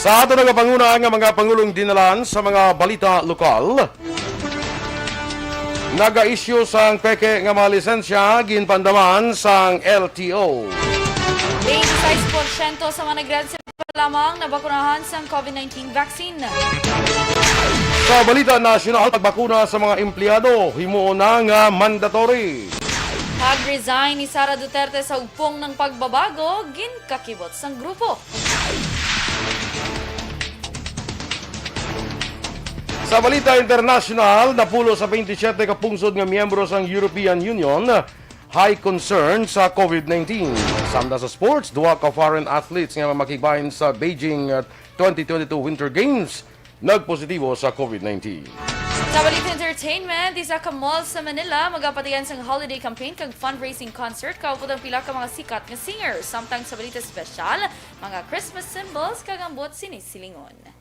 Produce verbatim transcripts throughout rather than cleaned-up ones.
Sa ato nagapanguna nga mga pangulong dinalan sa mga balita lokal, nag-issue sang peke nga mga lisensya ginpandaman sang L T O. Twenty-six porsyento sa mga nagresidente pa lamang nabakunahan sang COVID nineteen vaccine. Sa balita nasyonal, pagbakuna sa mga empleyado himuon na nga mandatory. Pag-resign ni Sara Duterte sa ugpong ng pagbabago, ginkakibot sang grupo. Sa balita internasyonal, napulo sa twenty-seven ka pungsod nga miyembro sang European Union high concern sa COVID nineteen. Samtang sa sports, duha ka foreign athletes nga makigbahin sa Beijing, uh, twenty twenty-two Winter Games nagpositibo sa COVID nineteen. Sa balita entertainment, isa ka mall sa Manila magapatigayon sang holiday campaign kag fundraising concert kaupod ang pila ka mga sikat nga singer. Samtang sa balita espesyal, mga Christmas symbols kag ambot sinisilingon.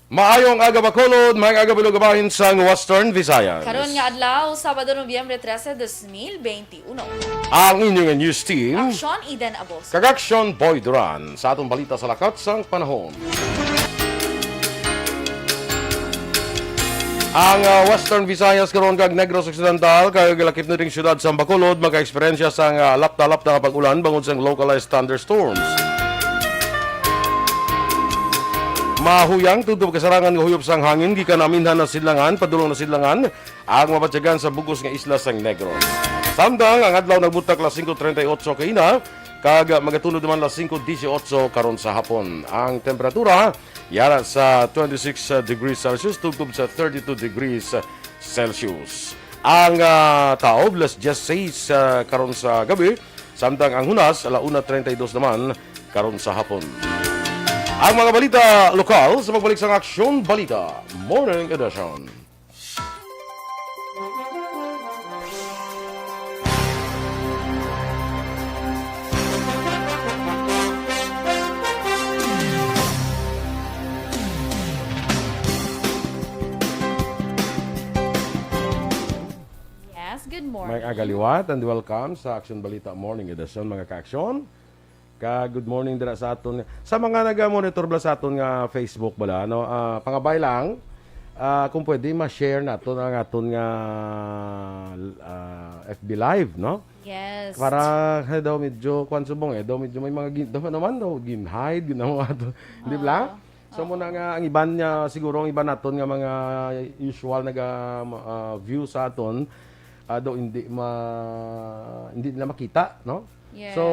Maayong aga, Bacolod, maayong aga, Bilog, bahin sang Western Visayas. Karon nga adlaw, Sabado, Nobyembre trese, dos mil bente uno. Ang inyo nga news team, Aksyon Eden Abos. Kag Aksyon Boy Duran, sa atong balita sa lakat sang panahon. Ang, ah, Western Visayas karon kag Negros Occidental, kag lakip na ding siyudad sa Bacolod, maka-eksperyensya sang, ah, lapta-lapta nga pag-ulan bangod sang localized thunderstorms. Mahuyang tungod kasarangan nga huyop sang hangin gikan aminhan na sidlangan padulong na sidlangan ang mabatyagan sa bug-os nga isla sang Negros. Samtang ang adlaw nagbutak las singko treinta y ocho kaina, kag magatulod naman las singko dieciocho karon sa hapon. Ang temperatura yara sa twenty-six degrees Celsius tubtob sa thirty-two degrees Celsius. Ang, ah, taob las dieciséis, ah, karon sa gabi, samtang ang hunas ala una treinta y dos naman karon sa hapon. Ang mga balita lokal sa pagbalik sang Aksyon Balita Morning Edition. Yes, good morning. Maayong aga liwat and welcome sa Aksyon Balita Morning Edition, mga ka-aksyon. Ka good morning dira sa aton, sa mga naga-monitor bala sa aton nga Facebook bala, no? Ah, pangabay lang, ah, kung pwede, ma-share naton ang aton nga, ah, F B Live, no? Yes. Para kay daw medyo, kwan subong eh, daw medyo may mga gin-, daw naman daw, gin-hide, ginawa to. Di ba? Oo. So, muna nga, ang iban niya, siguro ang iban naton nga mga usual naga, ah, view sa aton, ah, daw hindi ma-, hindi nila makita, no? Yes. So,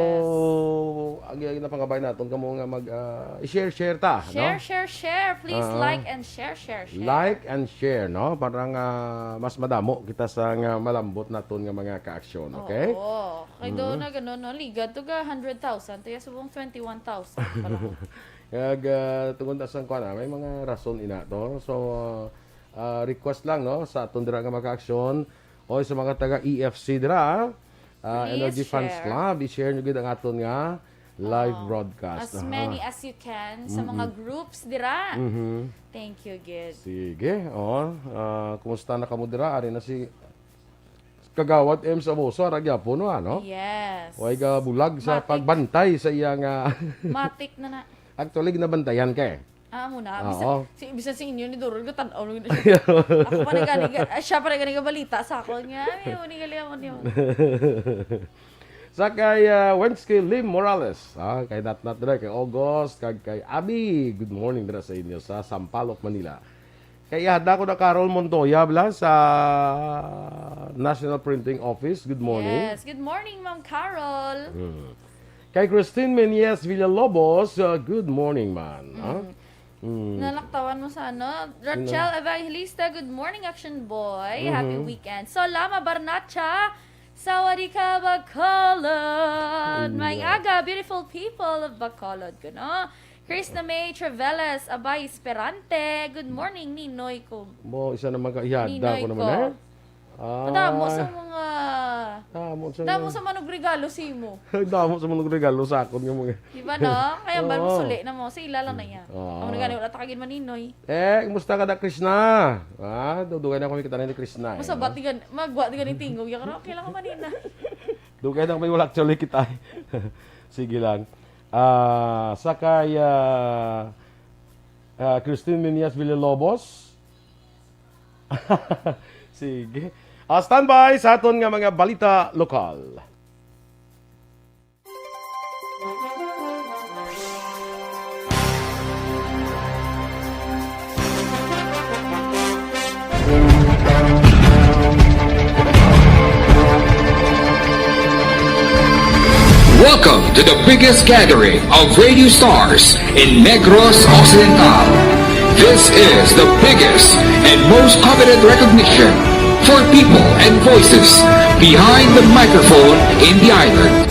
ang, ang napangabay naton kamo nga mag, ah, i-share-share ta, no? Share, share, share. Please Ah. like and share, share, share. Like and share, no? Para nga mas madamo kita sa nga malambot naton nga mga kaaksyon, okay? Oo. Kay do Mhm. na gano, no? Ligad to ga hundred thousand, to ya subong twenty-one thousand pa lang. Kag, ah, tungod na sang kuwan, ah, may mga rason ina to. So, ah, request lang, no, sa aton dira nga mga kaaksyon, o sa mga taga E F C dira, ah, Please Energy Fans share. Club, i-share nyo gid ang aton nga live Oo. broadcast. As Aha. many as you can sa mga Mm-mm. groups dira. Mhm. Thank you, gid. Sige, oh. Ah, kumusta na kamo dira? Ari na si Kagawad M sa Boso, ara gyapon, no, ano? Yes. Way ka bulag sa Matik. pagbantay sa iyang, ah, Matik na na. Actually, ginabantayan ka eh. Ah, amo na. Bisan, Oo. si, bisan si inyo ni Dorol, gatan-aw lang na siya. Ako pa na gani ga-, ah, siya pa na gani ga balita sa akon nga, "Ay, amo ni gali, amo ni, amo ni." Sa kay, ah, Wensky Lim Morales, ah, kay Natnat dira, kay August, kag kay Abby. Good morning dira sa inyo sa Sampaloc, Manila. Kay ihada ko na Carol Montoya bala sa National Printing Office. Good morning. Yes, good morning, Ma'am Carol. Hmm. Kay Christine Menyes Villalobos, uh, good morning, man. Ah? Mm. Mm. Nalaktawan mo sa ano? Rachel Sino? Evangelista, good morning, Action Boy. Happy Mhm. weekend. Solama Barnacha, Sawadika, Bacolod. Mm, May yeah. aga, beautiful people of Bacolod, kuno. Krishna May Treveles, abay, Esperante. Good morning, Ninoy ko. Mo, isa naman ka, ihada Ninoy ko naman, ko. eh. Kadamo sa Ay. mga, Damo sa damo mga sa manugregalo sa imo. Damo sa manugregalo sa akon nga mga Di ba, no? Kaya ba, Oo. musuli na mo. Sa ila lang na yan. Oo. Ang nagani, wala ta kagin maninoy. Eh, kumusta ka, Doc Krishna? Ah, dugay na kami kita ni Krishna, eh, Masabat no? Di gan-, magwa di ganing tingog. Yan ka, okay lang ka manina. Dugay na kami wala actually kita. Sige lang. Ah, sa kay, ah, Ah, Christine Meneas Villalobos. Sige. Ah, standby sa aton nga mga balita lokal. Welcome to the biggest gathering of radio stars in Negros Occidental. This is the biggest and most coveted recognition for people and voices behind the microphone in the island.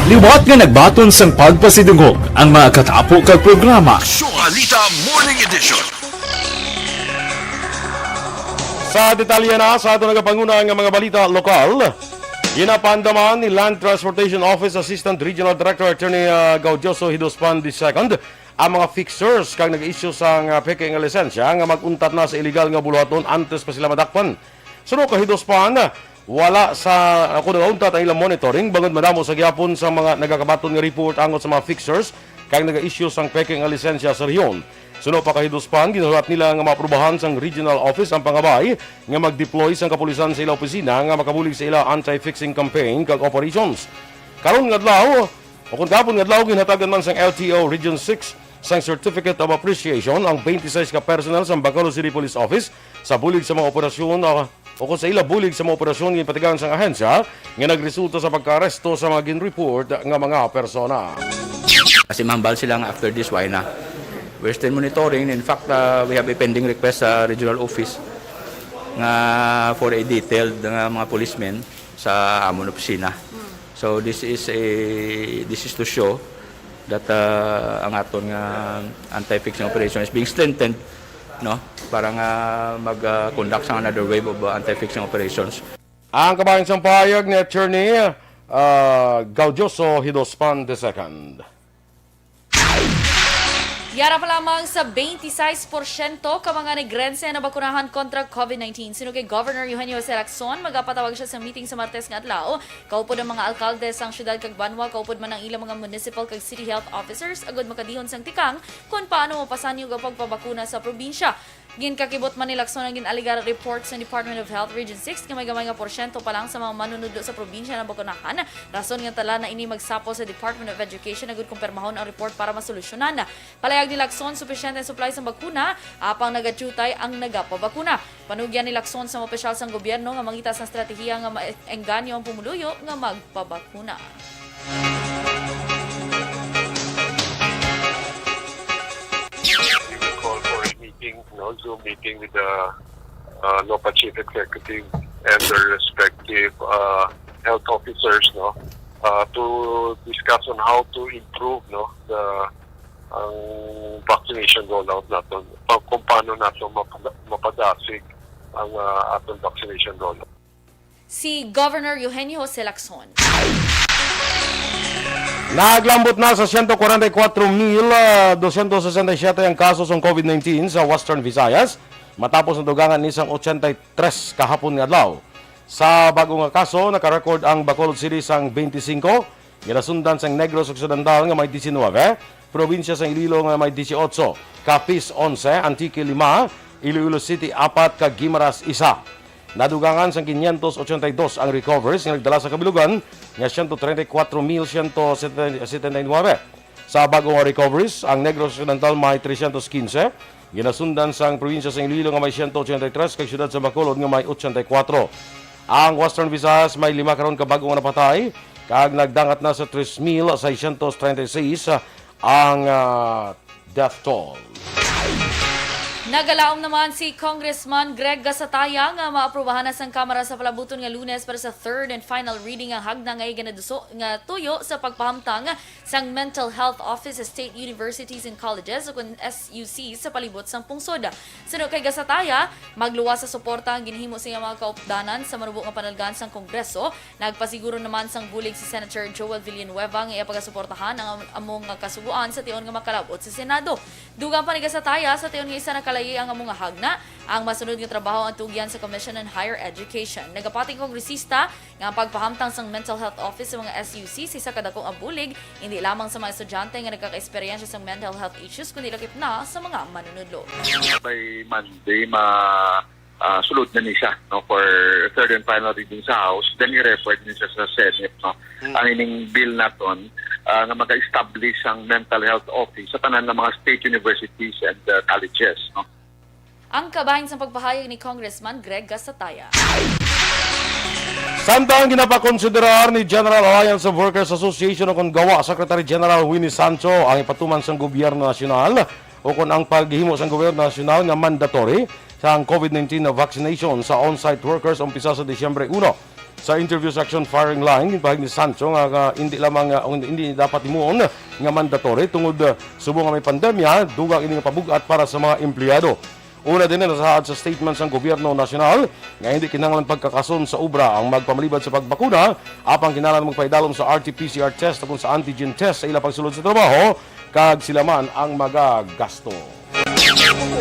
Liwat nga nagbaton sang pagpasidungog ang mga katapo kag programa. Shoalita Morning Edition. Sa detalye na sa ato nagapanguna nga mga balita lokal, ginapaandaman ni Land Transportation Office Assistant Regional Director Attorney ah, Gaudioso Hidospan the second ang mga fixers kag nag-issue sang ah, peke nga lisensya nga mag-untat na sa illegal nga buluhaton antes pa sila madakpan. Suno kay Hidospan, wala sa ako nagauntat ang ilang monitoring bangod madamo sa gihapon sa mga nagakabaton nga report angot sa mga fixers kag nag-issue sang peke nga lisensya sa rehiyon. Suno pa kay Hidospan, ginahulat nila nga maaprubahan sang regional office ang pangabay nga mag-deploy sang kapulisan sa ila opisina nga makabulig sa ila anti-fixing campaign kag operations. Karon nga adlaw, o kon gahapon nga adlaw, ginhatagan man sang L T O Region six sang Certificate of Appreciation ang twenty-six ka personnel sang Bacolod City Police Office sa bulig sa mga operasyon ah, o kon sa ila bulig sa mga operasyon nga ginpatigayon sang ahensya nga nagresulta sa pagkaaresto sa mga ginreport nga mga persona. Kasi mahambal sila nga after this, why na? We're still monitoring. In fact, uh, we have a pending request sa regional office nga for a detailed nga mga policemen sa amon opisina. So this is a this is to show that uh, ang aton nga anti-fixing operation is being strengthened, no, para nga mag-conduct sa another wave of uh, anti-fixing operations. Ang kabahin sang pahayag ni Attorney ah, Gaudioso Hidospan the second. Yara pa lamang sa twenty-six porsyento ka mga Negrense ang nabakunahan kontra COVID nineteen. Suno kay Governor Eugenio Jose Lacson, magapatawag siya sa meeting sa Martes nga adlaw. Kaupod ang mga alkalde sang syudad kag banwa, kaupod man ang ilang mga municipal kag city health officers, agud makadihon sang tikang kon paano mapasanyo ang pagpabakuna sa probinsya. Ginkakibot man ni Lacson ang gin-alegar report sa Department of Health Region six nga may gamay nga porsyento pa lang sa mga manunudlo sa probinsya ang nabakunahan, rason nga tala na ini magsapol sa Department of Education agud kumpirmahon ang report para masolusyonan. Palayag ni Lacson, supisyente ang supply sang bakuna, apang nagadiutay ang nagapabakuna. Panugyan ni Lacson sa mga opisyal sang gobyerno nga mangita sang estratehiya nga maengganyo ang pumuluyo nga magpabakuna. We will call for a meeting, no, Zoom meeting with the uh, LOPA Chief Executive and their respective uh, health officers, no, uh, to discuss on how to improve, no, the ang vaccination rollout naton, pa- kung paano nato mapada- mapadasig ang uh, aton vaccination rollout. Si Governor Eugenio Jose Lacson. Naglambot na sa siyento kwarenta y kwatro mil dosyentos sesenta y siyete ang kaso sang COVID nineteen sa Western Visayas, matapos nadugangan ni sang ochenta y tres kahapon nga adlaw. Sa bago nga kaso, nakarecord ang Bacolod City sang twenty-five, ginasundan sang Negros Occidental nga may diecinuebe, probinsya sang Iloilo nga may dieciocho, Capiz onse, Antique lima, Iloilo City apat, kag Guimaras isa. Nadugangan sang quinientos ochenta y dos ang recoveries nga nagdala sa kabilugan nga siyento treinta y cuatro mil siyento setenta y nuebe. Sa bag-o nga recoveries, ang Negros Occidental may trescientos quince, ginasundan sang probinsya sa Iloilo nga may siyento ochenta y tres kag siyudad sa Bacolod nga may ochenta y cuatro. Ang Western Visayas may lima karon ka bag-o nga napatay, kag nagdangat na sa tres mil seiscientos treinta y seis ang ah, death toll. Nagalaom naman si Congressman Greg Gasataya nga maaprubahan na sang Kamara sa palabuton nga Lunes para sa third and final reading ang hagna nga iganaduso nga tuyo sa pagpahamtang sang Mental Health Office sa State Universities and Colleges o kun S U C sa palibot sang pungsod. Suno kay Gasataya, magluwas sa suporta ang ginhimo sa iyang mga kaupdanan sa manubo nga panalgan sang Kongreso. Nagpasiguro naman sang bulig si Senator Joel Villanueva nga iya pagasuportahan ang am- amo nga kasugoan sa tion nga makalab-ot sa Senado. Dugang pa ni Gasataya, sa tion nga isa na ka ang amo nga hagna. Ang masunod nga trabaho ang tugyan sa Commission on Higher Education. Nagapati ang kongresista nga ang pagpahamtang sang mental health office sa mga S U C sa isa ka dako nga bulig, hindi lamang sa mga estudyante nga nagkakaeksperyensya sang mental health issues, kundi lakip na sa mga manunudlo. By Monday, ma ah, sulod na ni siya, no, for third and final reading sa House, then i-refer ni siya sa Senate, no. Mm. Ang ining bill naton, ah, nga mag-establish ang mental health office sa tanan ng mga state universities and, ah, colleges, no. Ang kabahin sang pagpahayag ni Congressman Greg Gasataya. Samtang ginapakonsiderar ni General Alliance of Workers Association o kon GAWA Secretary General Winnie Sancho ang ipatuman sang gobyerno nasyonal o kon ang paghimo sang gobyerno nasyonal nga mandatory sang COVID nineteen na vaccination sa on-site workers umpisa sa Disyembre uno. Sa interview section firing line, ginpahayag ni Sancho nga, nga hindi lamang, nga hindi, hindi dapat himuon nga mandatory tungod, ah, subong nga may pandemya, dugang ini nga pabug-at para sa mga empleyado. Una din na nasaad sa statement sang gobyerno nasyonal nga hindi kinahanglan pagkakason sa obra ang magpamalibad sa pagbakuna, apang kinahanglan magpaidalom sa R T P C R test o kung sa antigen test sa ila pagsulod sa trabaho, kag sila man ang magagasto.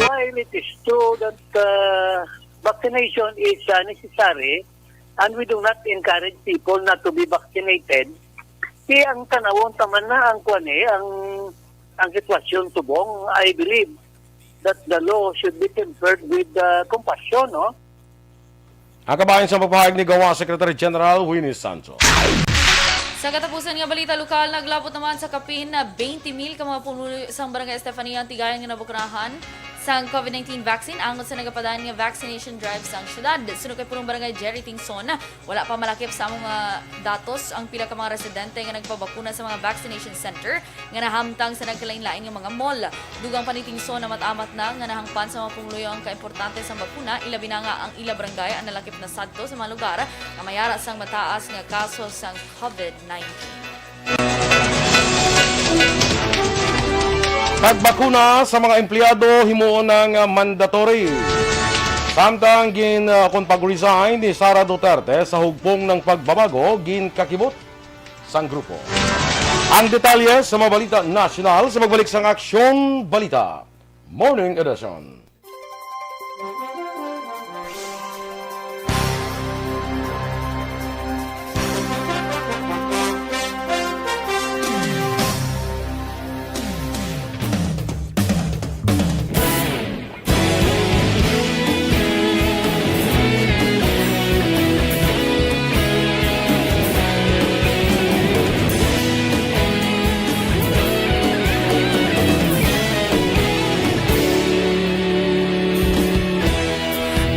While it is true that, uh, vaccination is, uh, necessary, and we do not encourage people not to be vaccinated, si ang tanawon taman na ang kwan eh, ang, ang sitwasyon subong, I believe that the law should be tempered with, uh, compassion, no? Ang kabahin sa pagpahayag ni GAWA Secretary General Winnie Sancho. Sa katapusan nga balita lokal, naglabot naman sa kapin na twenty mil ka mga pumuluyo sang Barangay Estefania ang Tigayan nga nabakunahan sang COVID nineteen vaccine angot sa nagapadayon nga vaccination drive sang syudad. Suno kay Pulong Barangay Jerry Tingson, wala pa malakip sa among, ah, datos ang pila ka mga residente nga nagpabakuna sa mga vaccination center nga nahamtang sa nagkalain-lain nga mga mall. Dugang pa ni Tingson, amat-amat na nga nahangpan sa mga pumuluyo ang kaimportante sang bakuna, ilabi na nga ang ila barangay ang nalakip na sadto sa mga lugar nga may ara sang mataas nga kaso sang COVID nineteen. Pagbakuna sa mga empleyado himuon na nga mandatory. Samtang gin, uh, kon pag-resign ni Sara Duterte sa hugpong ng pagbabago, ginkakibot sang grupo. Ang detalye sa mga balita nasyonal sa pagbalik sang Aksyon Balita Morning Edition.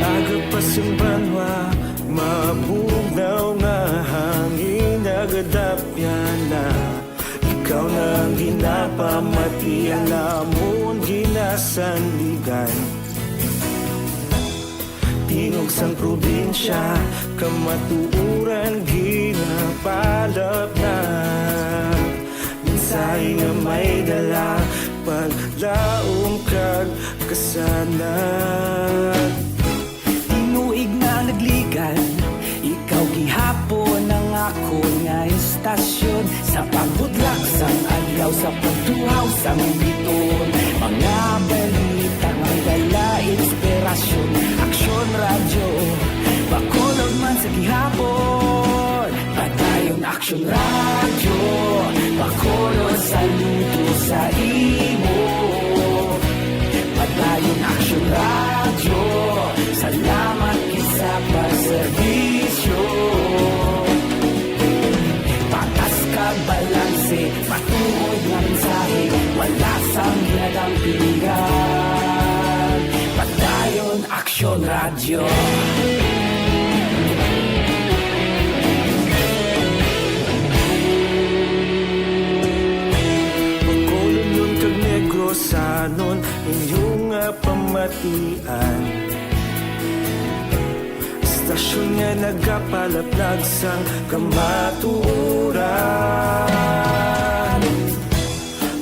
Aga pa sing banwa, mabugnaw nga hangin, nagadapyan na. Ikaw na ang ginapamati, ang amon ginasandigan. Tingog sang probinsya, kamatuoran ginapalapnag. Mensahe nga may dala, paglaom kag kasanag. Tinuig na nagligan, ikaw gihapon ang akon nga istasyon. Sa pagbudlak sang adlaw, sa pagtuhaw sang biton, mga balita may dala inspirasyon. Aksyon Radyo, Bacolod man sa gihapon. Padayon Aksyon Radyo, Bacolod, saludo sa imo. Padayon Aksyon Radyo, salamat gid sa pagserbisyo. Patas kag balanse, matuod nga mensahe, wala sang ginadampingan. Padayon Aksyon Radyo. Bacolodnon kag Negrosanon, inyo nga pamatian. Istasyon nga nagapalaplag sang kamatuoran.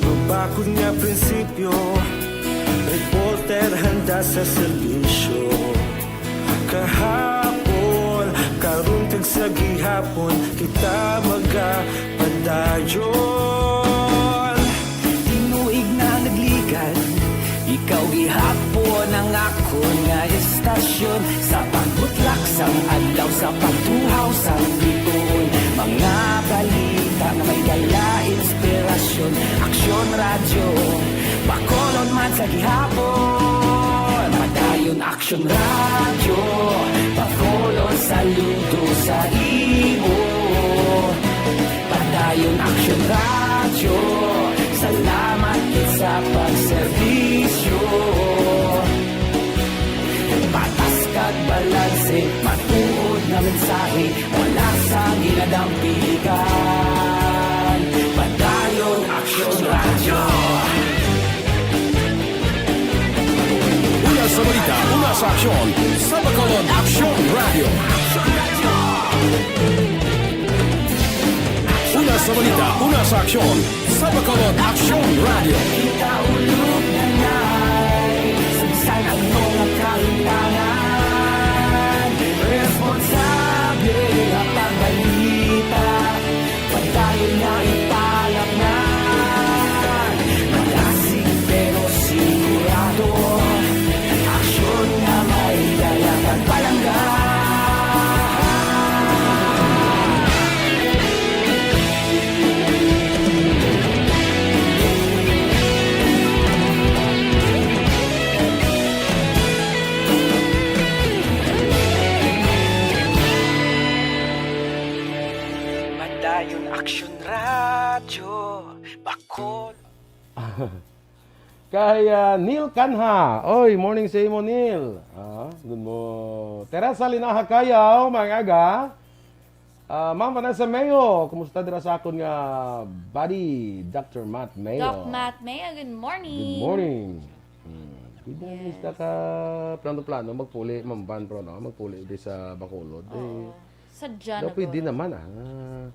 Mabakod nga prinsipyo, reporter handa sa serbisyo. Kahapon, karon, kag sa gihapon, kita magapadayon. Tinuig na nagligan, ikaw gihapon ang Ang akon nga istasyon, sa pagbutlak sang adlaw, sa pagtuhaw sang bituon, mga balita nga may dala inspirasyon. Aksyon Radyo, Bacolod man sa gihapon. Padayon Aksyon Radyo, Bacolod, saludo sa imo. Padayon Aksyon Radyo, salamat gid sa pagserbisyo. Patas kag balanse, matuod nga mensahe, wala sa ginadampigan. Padayon Aksyon Radyo. Una sa balita, una sa aksyon, sa Bacolod Aksyon Radyo. Una sa balita, una sa aksyon, sa Bacolod Aksyon Radyo. Kita ulog na nay, sa bisan ano nga kahimtangan, responsable nga pagbalita. Padayon nga ipalaknag, malasig pero sigurado, aksyon nga may dala kag palangga. Padayon Aksyon Radyo, Bakol. Kay, ah, Neil Canha. Oy, morning sa imo, Neil. Ah, good mo. Teresa Linaha Kayaw, maayong aga. Ah, Ma'am Vanessa Mayo, kumusta dira sa akon nga buddy, Doctor Matt Mayo? Doc Matt Mayo, good morning. Good morning. Hmm. Good morning, Yes. Ka plano-plano, magpuli, Ma'am Van, bro, no? Magpuli di sa Bacolod. Oo. Eh, Sadya daw na pwede to. Naman, ah.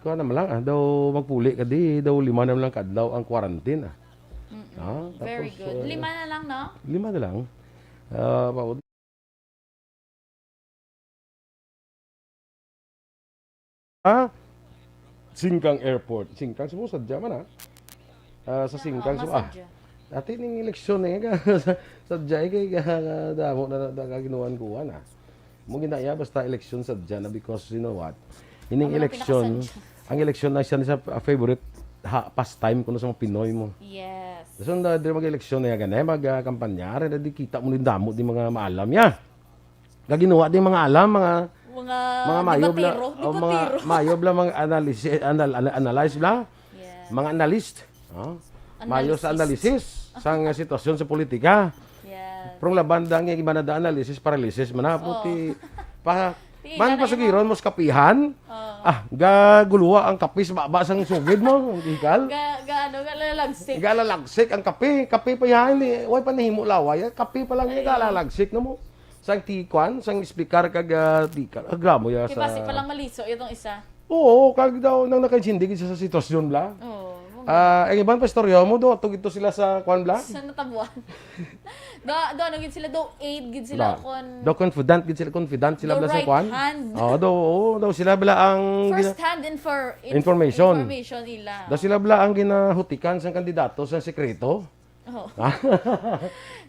Kuha naman lang, ah. Daw magpuli ka di, daw lima naman lang kadlaw ang quarantine, ah. Mm-mm. Ah, Very tapos, good. ah, Lima na lang, no? Lima na lang. Ah, pa-, ah, Singkang Airport. Singkang, Cebu, sadya man, ah. Ah, sa Oo, Singkang, Cebu, ah. Masadya. Dati ning eleksyon, eh, sadya, eh, kay, ah, damo na, na, na, ginuwan-kuwan, ah. Mo ginaya, basta eleksyon sadya na because, you know what? Ining Amo na eleksyon, pinakasadya. Ang eleksyon na siya sa, ah, favorite ha, pastime kuno sa mga Pinoy mo. Yes. So, na, diri mag-eleksyon na yan, eh, mag, ah, kampanya, rin na di kita mo rin damo di mga maalam, ya. Gaginuwa di mga alam, mga, Mga mga mayo bla, debatero, o mga diputero. Mayo bla, mga analysis, anal-, ana-, analyze bla. Yes. Mga analyst. Oh. Mayo sa Analysis. Analysis sang sitwasyon sa politika. Yes. Pero ang laban da nga iba na da analysis, paralysis man na, Oh. puti. Pa, Di man na, pasugiron no? Mo sa kapihan? Oh. Ah, gaguluwa ang kape sa baba sang sugid mo, ang ikal. Ga, ga, ano, galalagsik. Galalagsik ang kape. Kape pa yan, eh. Way pa nahimo laway, eh. Kape pa lang yung Ay. Galalagsik na mo. Sang tikwan, sang speaker kag, ah, tikal. Ah, gramo ya Kay sa basi pa lang maliso, itong isa. Oo, kag daw nang nakaintindi gid siya sa sitwasyon, bla. Oo, Ah, ang iban pa istorya mo, do, tugito sila sa kwan, bla? Sa natabuan. Do, do, ano gid sila, do aid gid sila Bla. Kon Do confident gid sila, confident sila, do bla, sa right kwan? Hand. Oo, do, oo, daw sila, bla, ang First gina-, hand infor-, inf-, information. Information nila. Daw sila, bla, ang ginahutikan sa kandidato sa sekreto. Oh.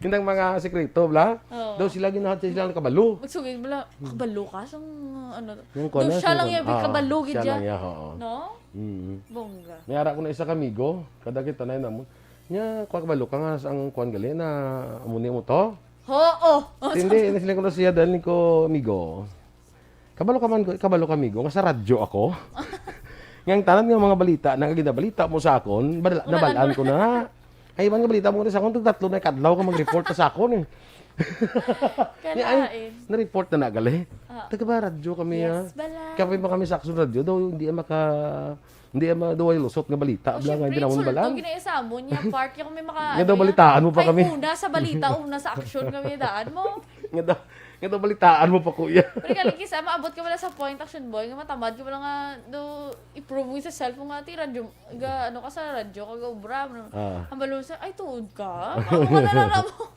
Indang mga sekreto, bla? Oh. Daw sila ginahat sila ang kabalo. Magsugid, bla, kabalo ka sang, ano, Yung daw kuwan na, siya lang yung yung kuwan. Ah, kabalo gid siya dyan. Lang ya, oo. No? Mm. Bongga. May ara ko na isa ka amigo, kada kita na yun, amo. Nya, kuwan kabalo ka nga, sa ang kuwan gali na, amo ni mo to? Oo. Hindi, hindi sila ko na siya dahil ni ko amigo. Kabalo ka man, kabalo ka, amigo, nga sa radyo ako. Nga ang tanan nga mga balita na ginabalita mo sa akon, badala-, Wala nabalaan na. Ko na. Ay, iban nga balita mo sa akon, tag tatlo na kadlaw ka mag-report na sa akon, eh. Kalain. Ni, ay, na-report na nagali. Ah. Taga ba radyo kami, Yes, ha? Bala. Kami ba kami sa Aksyon Radyo? Daw, hindi yan maka-, hindi yan ma-, daw ay lusot nga balita. Oh, Bala nga, syempre, hindi naman insulto, balaan. Ginaisabon niya, part, kaya kami maka-, Nga daw ano yan? Balitaan mo pa Kay kami. Una sa balita, una sa aksyon kami daan mo. Nga daw, nga daw balitaan mo pa, kuya. Pero galing kisa, maabot ka wala sa point, action boy, nga matamad ka wala nga, do, i-prove mo sa self mo nga, ti, radyo, ga, ano ka sa radyo, ka ga obra, ano. Ah. Ang balo sa, ay, tuod ka? Ang mga narara mo.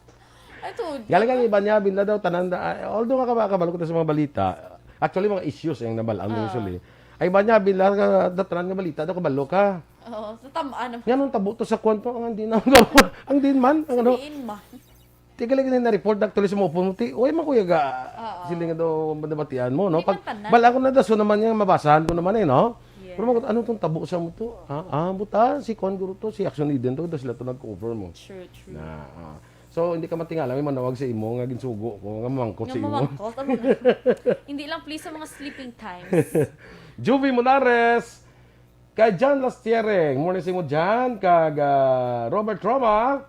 Ay, tuod ka? Galing ang iba niya, binla daw, tanan da, ah, although nga kaba-, kabalo ko sa mga balita, actually, mga issues yung nabalaan mo Ah. Usually. Ay, iba niya, binla ka, da, tanan nga balita, daw kabalo ka. Oo, sa tamaan naman. Nga nung tabo to sa kwan to, ang din, ang din man, ang ano. Diin man. Ti gali gani na-report actually sa mga upod mo, ti, uy, man kuya ga, Oo. sila nga daw nabatian mo, no? Di Pag, man tanan. bala ko na daw, so naman niya, mabasahan ko naman eh, no? Yes. Pero mga, ano tong tabo sa mo to? Ah, ah, buta, si Kwan Guru to, si Action Eden to, daw sila to nag-cover mo. True, true. Na, ah. So, hindi ka matingala, may manawag sa imo, nga ginsugo ko, nga mamangkot Nga sa imo. mamangkot, ano na? Hindi lang, please, sa mga sleeping times. Juvie Monares, kay John Lastiere, morning sa imo, John, kag, ah, Robert Roma,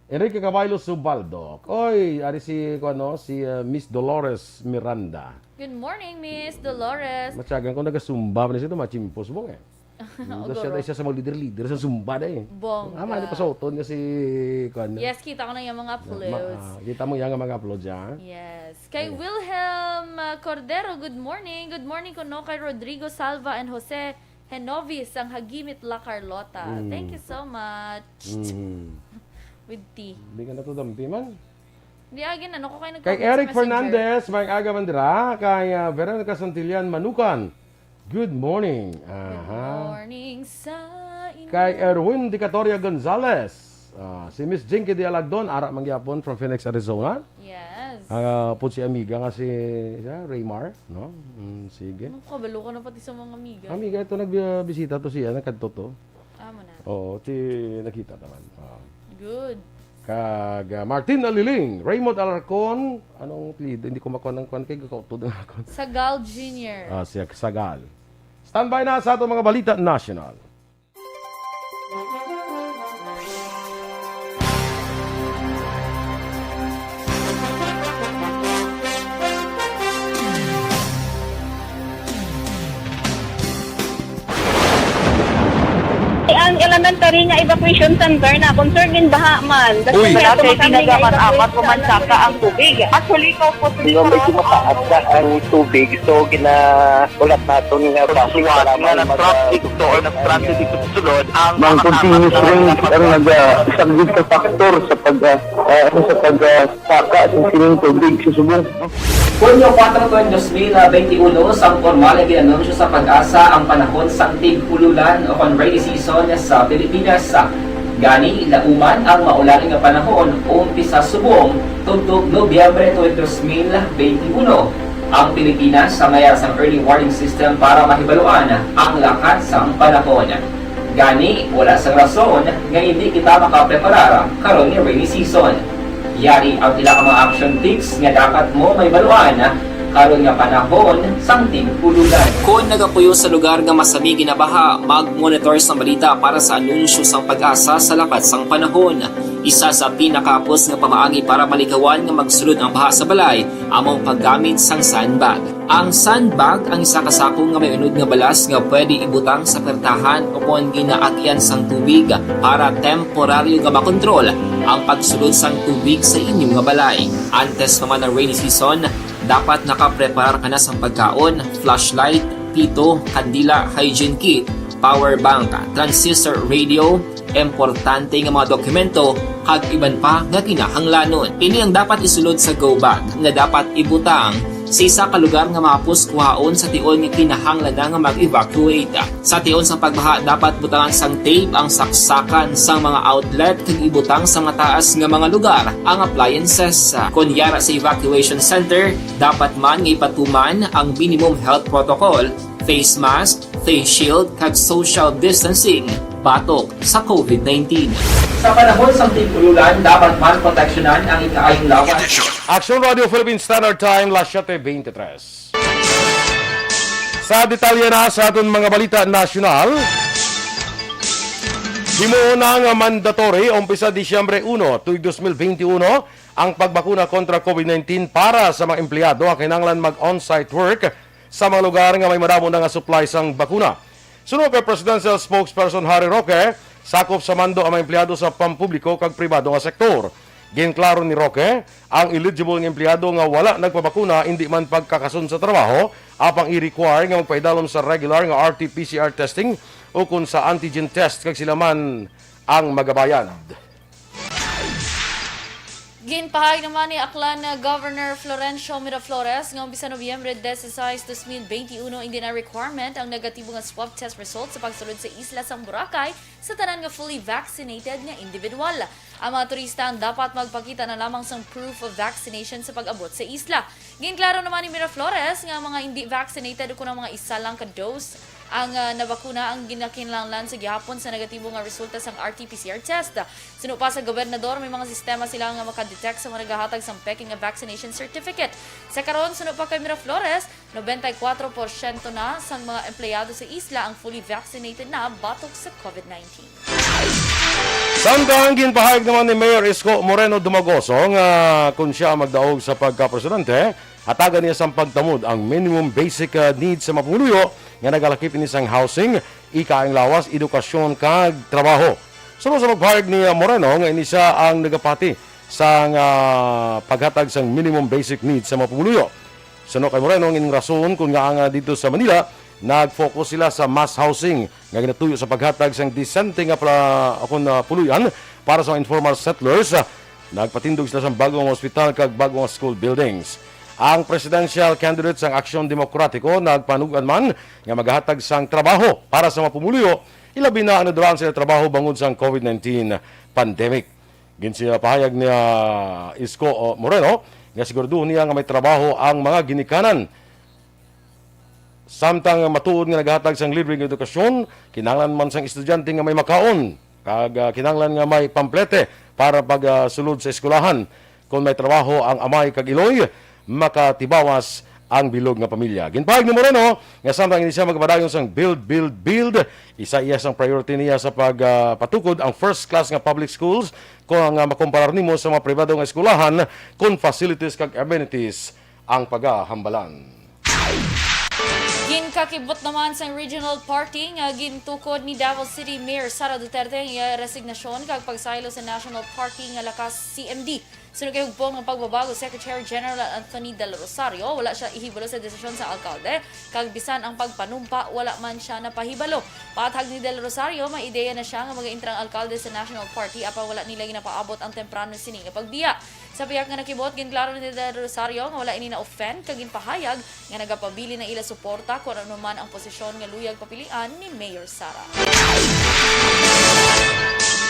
Enrique Caballo Subaldo. Oy, ari si, kuwan, no, si, ah, Miss Dolores Miranda. Good morning, Miss Dolores. Matyagan ko nagasumba pa ni siya, machimpos mo eh. Mm, daw siya, Ogoro. daw siya sa mga leader-leader sa Zumba na eh. Bongga. Ah, mali pa sa uton nga si, kuwan, no? Yes, kita ko na yung mga Ma-, uploads. ah, kita mo yan nga mga uploads, ha? Yes. Kay Ayan. Wilhelm, ah, Cordero, good morning. Good morning kuno kay Rodrigo Salva and Jose Henovis, ang Hagimit La Carlota. Mm. Thank you so much. Mm. With tea. Hindi ka na to dampi man. Di, again, ano ko kayo Kay nag-comment sa Eric Messenger? Fernandez, may aga man dira. Kay, ah, Veronica Santillan Manukan, good morning. Good Aha. morning sa inyo. Kay Erwin Dicatoria Gonzalez, ah, si Miss Jinky de Alagdon, ara man gyapon from Phoenix, Arizona. Yes. Ah, pud si amiga nga si, siya, Raymar, no? Mm, sige. Ano, kabalo ka na pati sa mga amiga. Amiga, ito nagbisita to siya, nagkadto to. Amo na. Oo, ti nakita naman. Ah. Good. Kag, ah, Martin Aliling, Raymond Alarcon, anong apelyido? Hindi ko makuha ng kuwan kay gakautod ang akon. Sagal Junior. Ah, siya, Sagal. Standby na sa atong mga balita national. Ang elementary nga evacuation center na concerned in baha man. Uy. Wala kay pinagamanak ko man saka ang tubig. Actually, ko po Yung medyo mataas na ang tubig, so ginaulat naton nga traffic nga para na-traffic to or na-stranded dito sa sulod ang Mang mga continuous kasama rain ang naga-, isang big factor sa pag, ah, ah, ano, sa pag, ah, saka sa sining tubig sa subong. Hunyo kuwatro, dos mil benti uno, sang pormal nga gin-anunsyo sa PAGASA ang panahon sang tig-ululan o kon rainy season sa Pilipinas. Gani, lauman ang maulan nga panahon, umpisa subong tubtob Nobyembre tuig dos mil benti uno. Ang Pilipinas samaya sang early warning system para mahibaluan ang lakat sang panahon. Gani, wala sang rason nga indi kita makapreparar karon nga rainy season. Yari ang pila ka mga action tips nga dapat mo mahibaluan karon nga panahon sang tig-ululan. Kon nagapuyo sa lugar nga masami ginabaha, mag-monitor sang balita para sa anunsyo sang PAGASA sa lakat sang panahon. Isa sa pinakahapos nga pamaagi para malikawan nga magsulod ang baha sa balay amo ang paggamit sang sandbag. Ang sandbag ang isa ka sako nga may unod nga balas nga pwede ibutang sa pertahan o kon ginaagyan sang tubig para temporaryo nga makontrol ang pagsulod sang tubig sa inyo nga balay. Antes pa man ang rainy season, dapat nakapreparar ka na sang pagkaon, flashlight, pito, kandila, hygiene kit, power bank, transistor radio, importante nga mga dokumento, kag iban pa nga kinahanglanon. Ini ang dapat isulod sa go bag nga dapat ibutang sa isa ka lugar nga mahapos kuhaon sa tion nga kinahanglan na nga mag-evacuate. Sa tion sang pagbaha, dapat butangan sang tape ang saksakan sang mga outlet kag ibutang sa mataas nga mga lugar ang appliances. Kon yara sa evacuation center, dapat man nga ipatuman ang minimum health protocol, face mask, face shield, kag social distancing batok sa covid nineteen. Sa panahon sang tig-ululan, dapat man proteksyonan ang ikaayong lawas. Action Radio Philippine Standard Time, las siete veintitrés. Sa detalye na sa aton mga balita nasyonal, himuon na nga mandatory umpisa Disyembre uno, tuig dos mil benti uno, ang pagbakuna kontra covid nineteen para sa mga empleyado nga kinahanglan mag-on-site work sa mga lugar nga may madamo na nga supply sang bakuna. Suno kay Presidential Spokesperson Harry Roque, sakop sa mando ang mga empleyado sa pampubliko kag pribado nga sektor. Ginklaro ni Roque, ang eligible nga empleyado nga wala nagpabakuna indi man pagkakason sa trabaho, apang i-require nga magpaidalom sa regular nga R T P C R testing ukon sa antigen test kag sila man ang magabayad. Ginpahayag naman ni Aklan nga Governor Florencio Miraflores nga umpisa Nobyembre dieciséis, dos mil beintiuno, hindi na requirement ang negatibo nga swab test result sa pagsulod sa isla sang Boracay sa tanan nga fully vaccinated nga individual. Ang mga turista ang dapat magpakita na lamang sang proof of vaccination sa pag-abot sa isla. Ginklaro naman ni Miraflores nga mga hindi vaccinated o kon ang mga isa lang ka dose ang, ah, nabakuna ang ginakinahanglan sa gihapon sa negatibo nga resulta sang R T P C R test. Suno pa sa gobernador, may mga sistema sila nga makadetect sa mga nagahatag sang peke nga vaccination certificate. Sa karon, suno pa kay Miraflores, nobenta y kuatro porsyento na sang mga empleyado sa isla ang fully vaccinated na batok sa COVID nineteen. Samtang ginpahayag naman ni Mayor Isko Moreno Dumagoso nga kung siya ang magdaog sa pagkapresidente, hatagan niya sang pagtamod ang minimum basic, ah, needs sa mga pumuluyo nga nagalakip ini sang housing, ikaayong lawas, edukasyon, kag trabaho. Suno sa pagpahayag ni, ah, Moreno nga ini siya ang nagapati sang, ah, paghatag sang minimum basic needs sa mga pumuluyo. Suno kay Moreno, ang ining rason kung ngaa nga dito sa Manila, nag-focus sila sa mass housing nga ginatuyo sa paghatag sang disente nga pala, akon, ah, puloy-an para sa mga informal settlers. Ah, nagpatindog sila sang bag-o nga ospital kag bag-o nga school buildings. Ang presidential candidate sang Aksyon Demokratiko nagpanug-an man nga maghatag sang trabaho para sa mga pumuluyo, ilabi na ang naduraan sila trabaho bangod sang COVID nineteen pandemic. Ginsiya pahayag ni, ah, Isko, oh, Moreno nga siguraduhon niya nga may trabaho ang mga ginikanan. Samtang matuod nga naghatag sang libre nga edukasyon, kinahanglan man sang estudyante nga may makaon, kag, ah, kinahanglan nga may pamplete para pag, ah, sulod sa eskwelahan. Kon may trabaho ang amay kag iloy, makatibawas ang bilog nga pamilya. Ginpahayag ni Moreno nga samtang ini siya magpadayon sang build, build, build, isa iya sang priority niya sa pag, ah, patukod ang first class nga public schools kung, ah, makumparar nimo sa mga pribado nga eskwelahan kon facilities kag amenities ang pagahambalan. Ginkakibot naman sang regional party nga gintukod ni Davao City Mayor Sara Duterte ang iya resignasyon kag pagsaylo sa National Party nga Lakas C M D. Suno kay hugpong nga pagbabago, Secretary General Anthony Del Rosario, wala siya ihibalo sa desisyon sa alkalde, kag bisan ang pagpanumpa, wala man siya napahibalo. Paathag ni Del Rosario, may ideya na siya nga mag-intra ang alkalde sa National Party, apan wala nila ginapaabot ang temprano sini nga pagbiya. Sa pihak nga nakibot, ginklaro ni Del Rosario nga wala ini na-offend, kag ginpahayag nga nagapabilin ang ila suporta kon ano man ang posisyon nga luyag papilian ni Mayor Sara.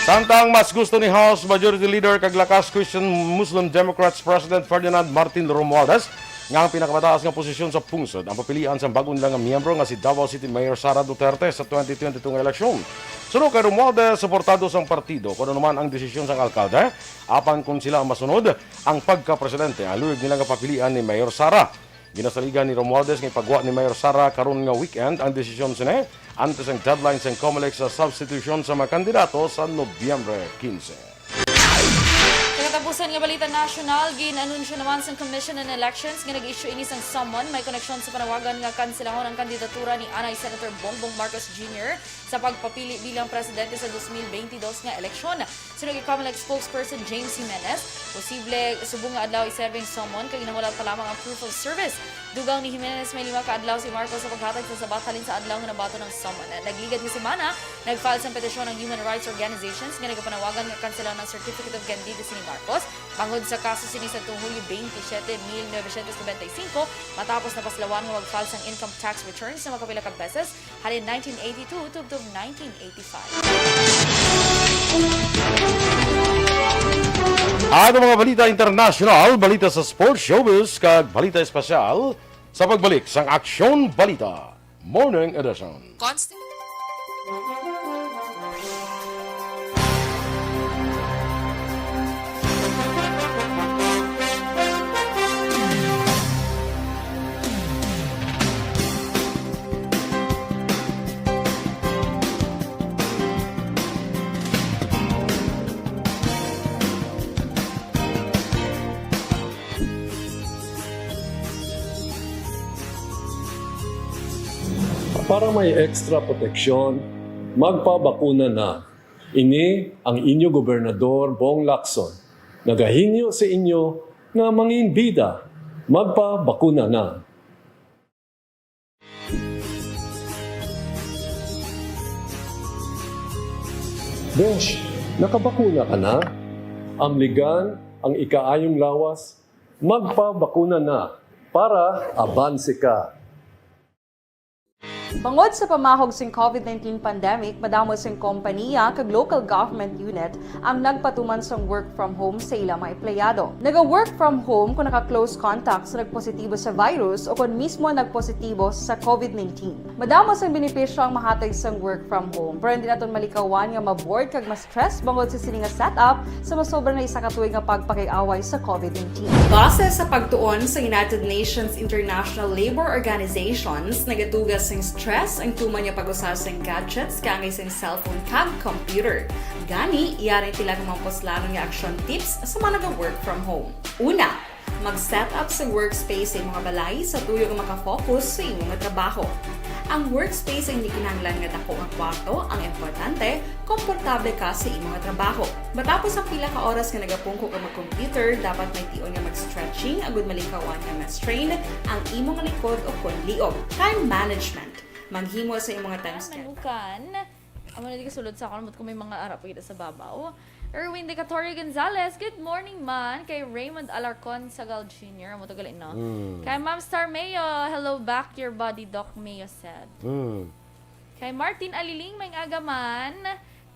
Samtang mas gusto ni House Majority Leader kag Lakas Christian Muslim Democrats President Ferdinand Martin Romualdez nga ang pinakamataas nga posisyon sa pungsod ang papilian sang bag-o nila nga miyembro nga si Davao City Mayor Sara Duterte sa twenty twenty-two nga eleksyon. Suno kay Romualdez, suportado sang partido kon ano man ang desisyon sang alkalde, apan kon sila ang masunod, ang pagkapresidente ang luyag nila nga papilian ni Mayor Sara. Ginasaligan ni Romualdez nga ipagwa ni Mayor Sara karon nga weekend ang desisyon sini, antes ang deadline sang Comelec sa substitution sa mga kandidato sa Nobyembre quince. Sa katapusan nga balita nasyonal, gin-anunsyo naman sang Commission on Elections nga nag-issue ini sang summon may koneksyon sa panawagan nga kanselahon ang kandidatura ni anay Senator Bongbong Marcos Junior sa pagpapili bilang presidente sa dos mil beintidos nga eleksyon. Suno kay Comelec spokesperson James Jimenez, posible subong nga adlaw iserbe ang summon kag ginahulat pa lamang ang proof of service. Dugang ni Jimenez, may lima ka adlaw si Marcos sa paghatag sa sabat halin sa adlaw nga nabaton ang summon. Nagligad nga semana, nag-file sang petisyon ang human rights organizations nga nagapanawagan nga kanselahon ang Certificate of Candidacy ni Marcos bangod sa kaso sini sa tuong Hulyo twenty-seven, mil novecientos nobenta y cinco, matapos napaslawan nga mag-file sang income tax returns sa makapila ka beses halin nineteen eighty-two tubtob nineteen eighty-five. Ato mga balita internasyonal, balita sa sports, showbiz, kag balita espesyal sa pagbalik sang Aksyon Balita Morning Edition. Constant. Para may extra proteksyon, magpabakuna na. Ini ang inyo Gobernador Bong Lacson, nagahingyo sa inyo nga manginbida, magpabakuna na. Besh, nakabakuna ka na? Amligan ang ikaayong lawas, magpabakuna na para abanse ka. Bangod sa pamahog sing COVID nineteen pandemic, madamo sing kompanya kag local government unit ang nagpatuman sang work from home sa ila mga empleyado. Naga-work from home kung naka-close contact sa nagpositibo sa virus o kon mismo nagpositibo sa COVID nineteen. Madamo sang benepisyo ang mahatag sang work from home, pero hindi naton malikawan nga ma-bored kag ma-stress bangod sa sini nga setup sa masobra na isa ka tuig nga pagpakig-away sa COVID nineteen. Base sa pagtuon sa United Nations International Labour Organizations, nagatuga sing stress ang tuman nga pag-usa sing gadgets kaangay sing cellphone kag computer. Gani, yari ang pila ka mga puslanon nga action tips sa mga naga-work from home. Una, mag-set up sa workspace sa imong balay sa tuyo nga makafocus sa imo nga trabaho. Ang workspace ang hindi kinahanglan nga dako nga kwarto, ang importante, komportable ka sa imo nga trabaho. Matapos ang pila ka oras nga nagapungko ka mag-computer, dapat may tion nga mag-stretching agud malikawan nga ma-strain ang imo nga likod o kon liog. Time management. Maghimo sa imo nga time schedule. Nanukan. Amo na di kasulod sa akon, ambot ko may mga ara pa kita sa babaw. Erwin Decatorio Gonzalez, good morning man. Kay Raymond Alarcon Sagal Junior, amo to gali, no? Kay Ma'am Star Mayo, hello back your body, Doc Mayo said. Mm. Kay Martin Aliling, may aga man.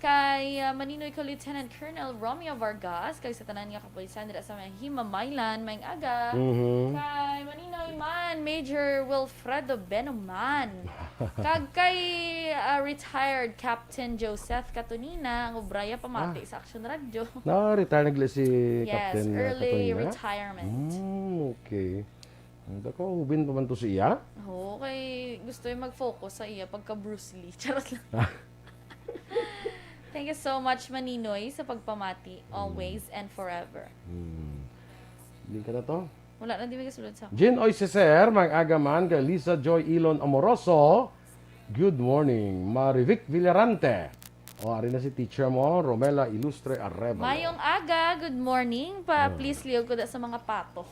Kay uh, Maninoy ko Lieutenant Colonel Romeo Vargas, kag sa tanan nga kapulisan dira sa may Himamaylan, may aga. Mhm. Kay Maninoy man, Major Wilfredo Benoman. Kag kay uh, retired Captain Joseph Catonina, ang obraya pamati sa Action Radio. Na-retire na gali si Yes, Captain uh, early Catonina? Retirement. Mm, okay. Ang dako, hubin pa man to siya? Oo, kay gusto yung mag-focus sa iya pagka Bruce Lee. Charot lang. Thank you so much, Maninoy, sa pagpamati, always and forever. Hmm. Hindi ka na to? Wala na, di may kasulod sa Jean Oy Ceser, mag-aga man kay Lisa Joy Ilon Amoroso. Good morning, Marivic Villarante. O, ari na si teacher mo, Romela Ilustre Arevalo. Mayong aga, good morning. Pa, please liog ko da sa mga pato.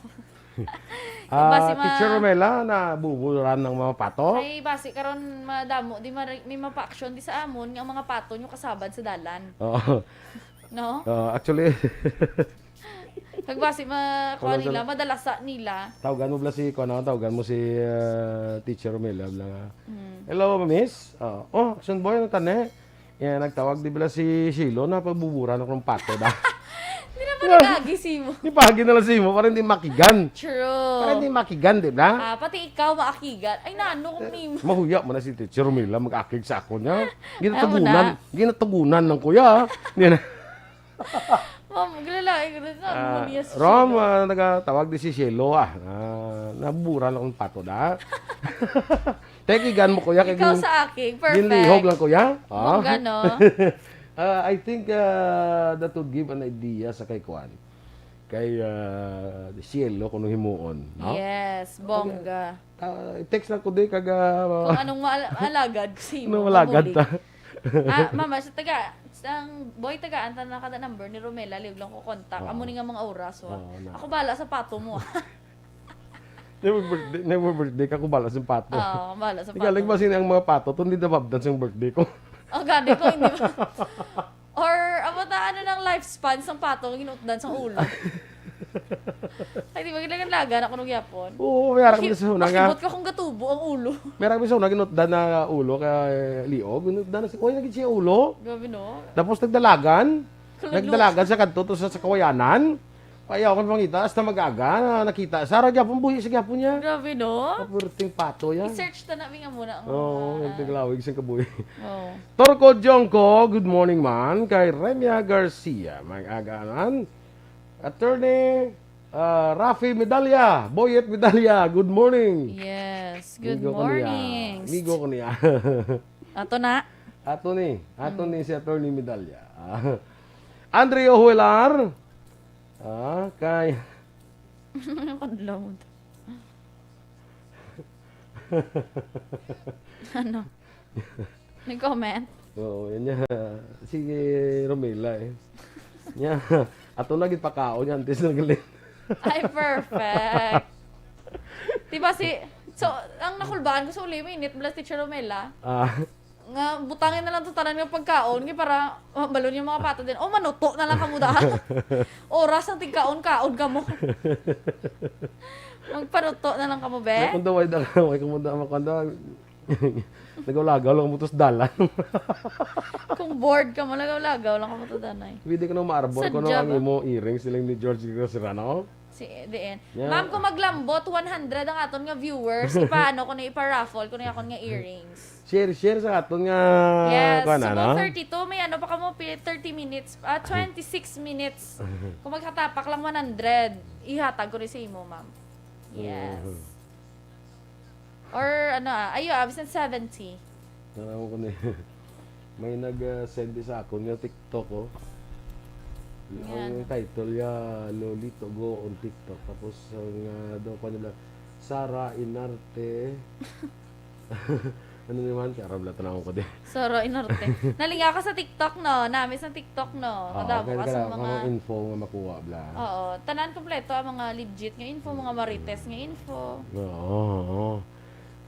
Ah, Basi ma- Teacher Romela, nabuburan ng mga pato? Ay, basi karon madamo di mari- may mapa-action di sa amon nga ang mga pato nyo kasabad sa dalan. Oo. No? Ah, actually, Kag basi ma kuha Wala sa- nila, madalasa nila. Tawagan mo bala si, kuha na, tawagan mo si ah, Teacher Romela. Bala nga, Mm. "Hello, miss." Ah, "Oh, action boy, ano tani?" Yan, nagtawag di bala si Shilo na pagbuburan ako ng pato da. Hindi na ba nagagi si mo? Di pagi na lang si mo para hindi makigan. True. Para hindi makigan, di ba? Ah, pati ikaw maakigan. Ay, nano kung nimo. Mahuya mo na si Teacher Romela mag-akig sa ako niya. Ayaw mo Ginatagunan, na. ginatagunan lang kuya. Hindi na. Ma'am, gilalain ko na sa Ah, mo niya si Rom, Shilo. Ah, nagatawag di si Shelo ah. Ah, naburan akong pato da. Tekigan mo kuya kay Ikaw gin- sa akin, perfect. Ginlihog lang kuya. Ah. Bongga, no? Ah, I think ah, that would give an idea sa kay Kwan. Kay ah, Shelo kung himuon, no? Yes, bongga. Ah, text lang ko di kag ah, Kung anong maal- alagad si ano mo, malagad mabulig. ta. Ah, mama, sa taga, ang boy taga, anta na kada number ni Romela, liog lang ko contact. Oo. Amo ni nga mga oras, wa. Oo, na. Ako bala sa pato mo. Never birthday, never birthday ka kung bala sa pato. Oo, bala sa pato. Galing ba sino ang mga pato? Ito hindi nababdan sa birthday ko. Oh, gani ko, hindi ba? Or, amo ta, ano nang lifespan sang pato nga ginutdan sang ulo? Ay, di ba, ginagalagan ako nung yapon? Oo, may harap na sa una nga. Makibot ka kung gatubo ang ulo. May harap sa una, ginutdan na ulo kay Liog. Ginutdan na si, uy, naging siya ulo. Grabe, no? Tapos nagdalagan. Kalalo. Nagdalagan sa kadto to sa, sa kawayanan. Payaw ko pangita, hasta mag-aga, na nakita. Sa ara gyapon, buhi sa gyapon niya. Grabe, no? Kapwerteng pato yan. I-search ta na, nga muna ang Oo, mga, yung tiglawig sa kabuhi. Oo. Torco Jongko, good morning man. Kay Remia Garcia, mag-aga man. Attorney ah, Rafi Medalla, Boyet Medalla, good morning. Yes. Good Amigo ko niya. morning. Amigo ko niya. Ato na. Ato ni, ato ni si Attorney Medalla. Ah. Andrea Huelar. Ah, kay Kadlaw mo to. Ano? Nag-comment? Oo, yan niya. Si Romela eh. Niya, ato na gipakaon niya antes na galing. Ay, perfect. Diba si... So, ang nakulbaan ko sa uli, minit bala si Teacher Romela. Ah, Nga, butangin na lang to tanan nga pagkaon, kay para, oh, balon yung mga bata din. O, manuto na lang kamo da. Oras ang tigkaon-kaon kamo. Magpanuto na lang kamo, be. May kung daway da, may kung da, makanda. Nagulagaw lang mo to sa dalan. Kung bored ka mo, lagaw-lagaw lang kamo to, danay. Pwede ka na ma-arbor ko Sadya ang ba? Imo earrings silang ni George Serrano. Si, diin. Yeah. Ma'am, kung maglambot, one hundred ang aton nga viewers, ipaano ko na ipa-raffle ko na akon nga earrings? Share, share sa aton nga Yes, kuwan, so ano? Thirty-two, may ano pa kamo, pi-, thirty minutes, ah, twenty-six minutes. Kung magkatapak lang one hundred, ihatag ko rin sa imo, ma'am. Yes. Mhm. Or ano, ah, ayo, ah, bisan seventy. Tanaw ko ni, may nag, ah, send sa akon nga TikTok, oh. Ang Yan. Title ya, Lolito Go on TikTok. Tapos, ang, ah, daw pa nila, Sara Inarte. Ano naman? Kaya rabla tanaw ko din. Sara Inarte. Nalingaw ka sa TikTok, no? Nami sa TikTok, no? Oo, Kadamo kaya ka sa kaya mga mga info nga makuha, bla. Oo. Tanan kompleto ang mga legit nga info, mga marites nga info. Oo, oo.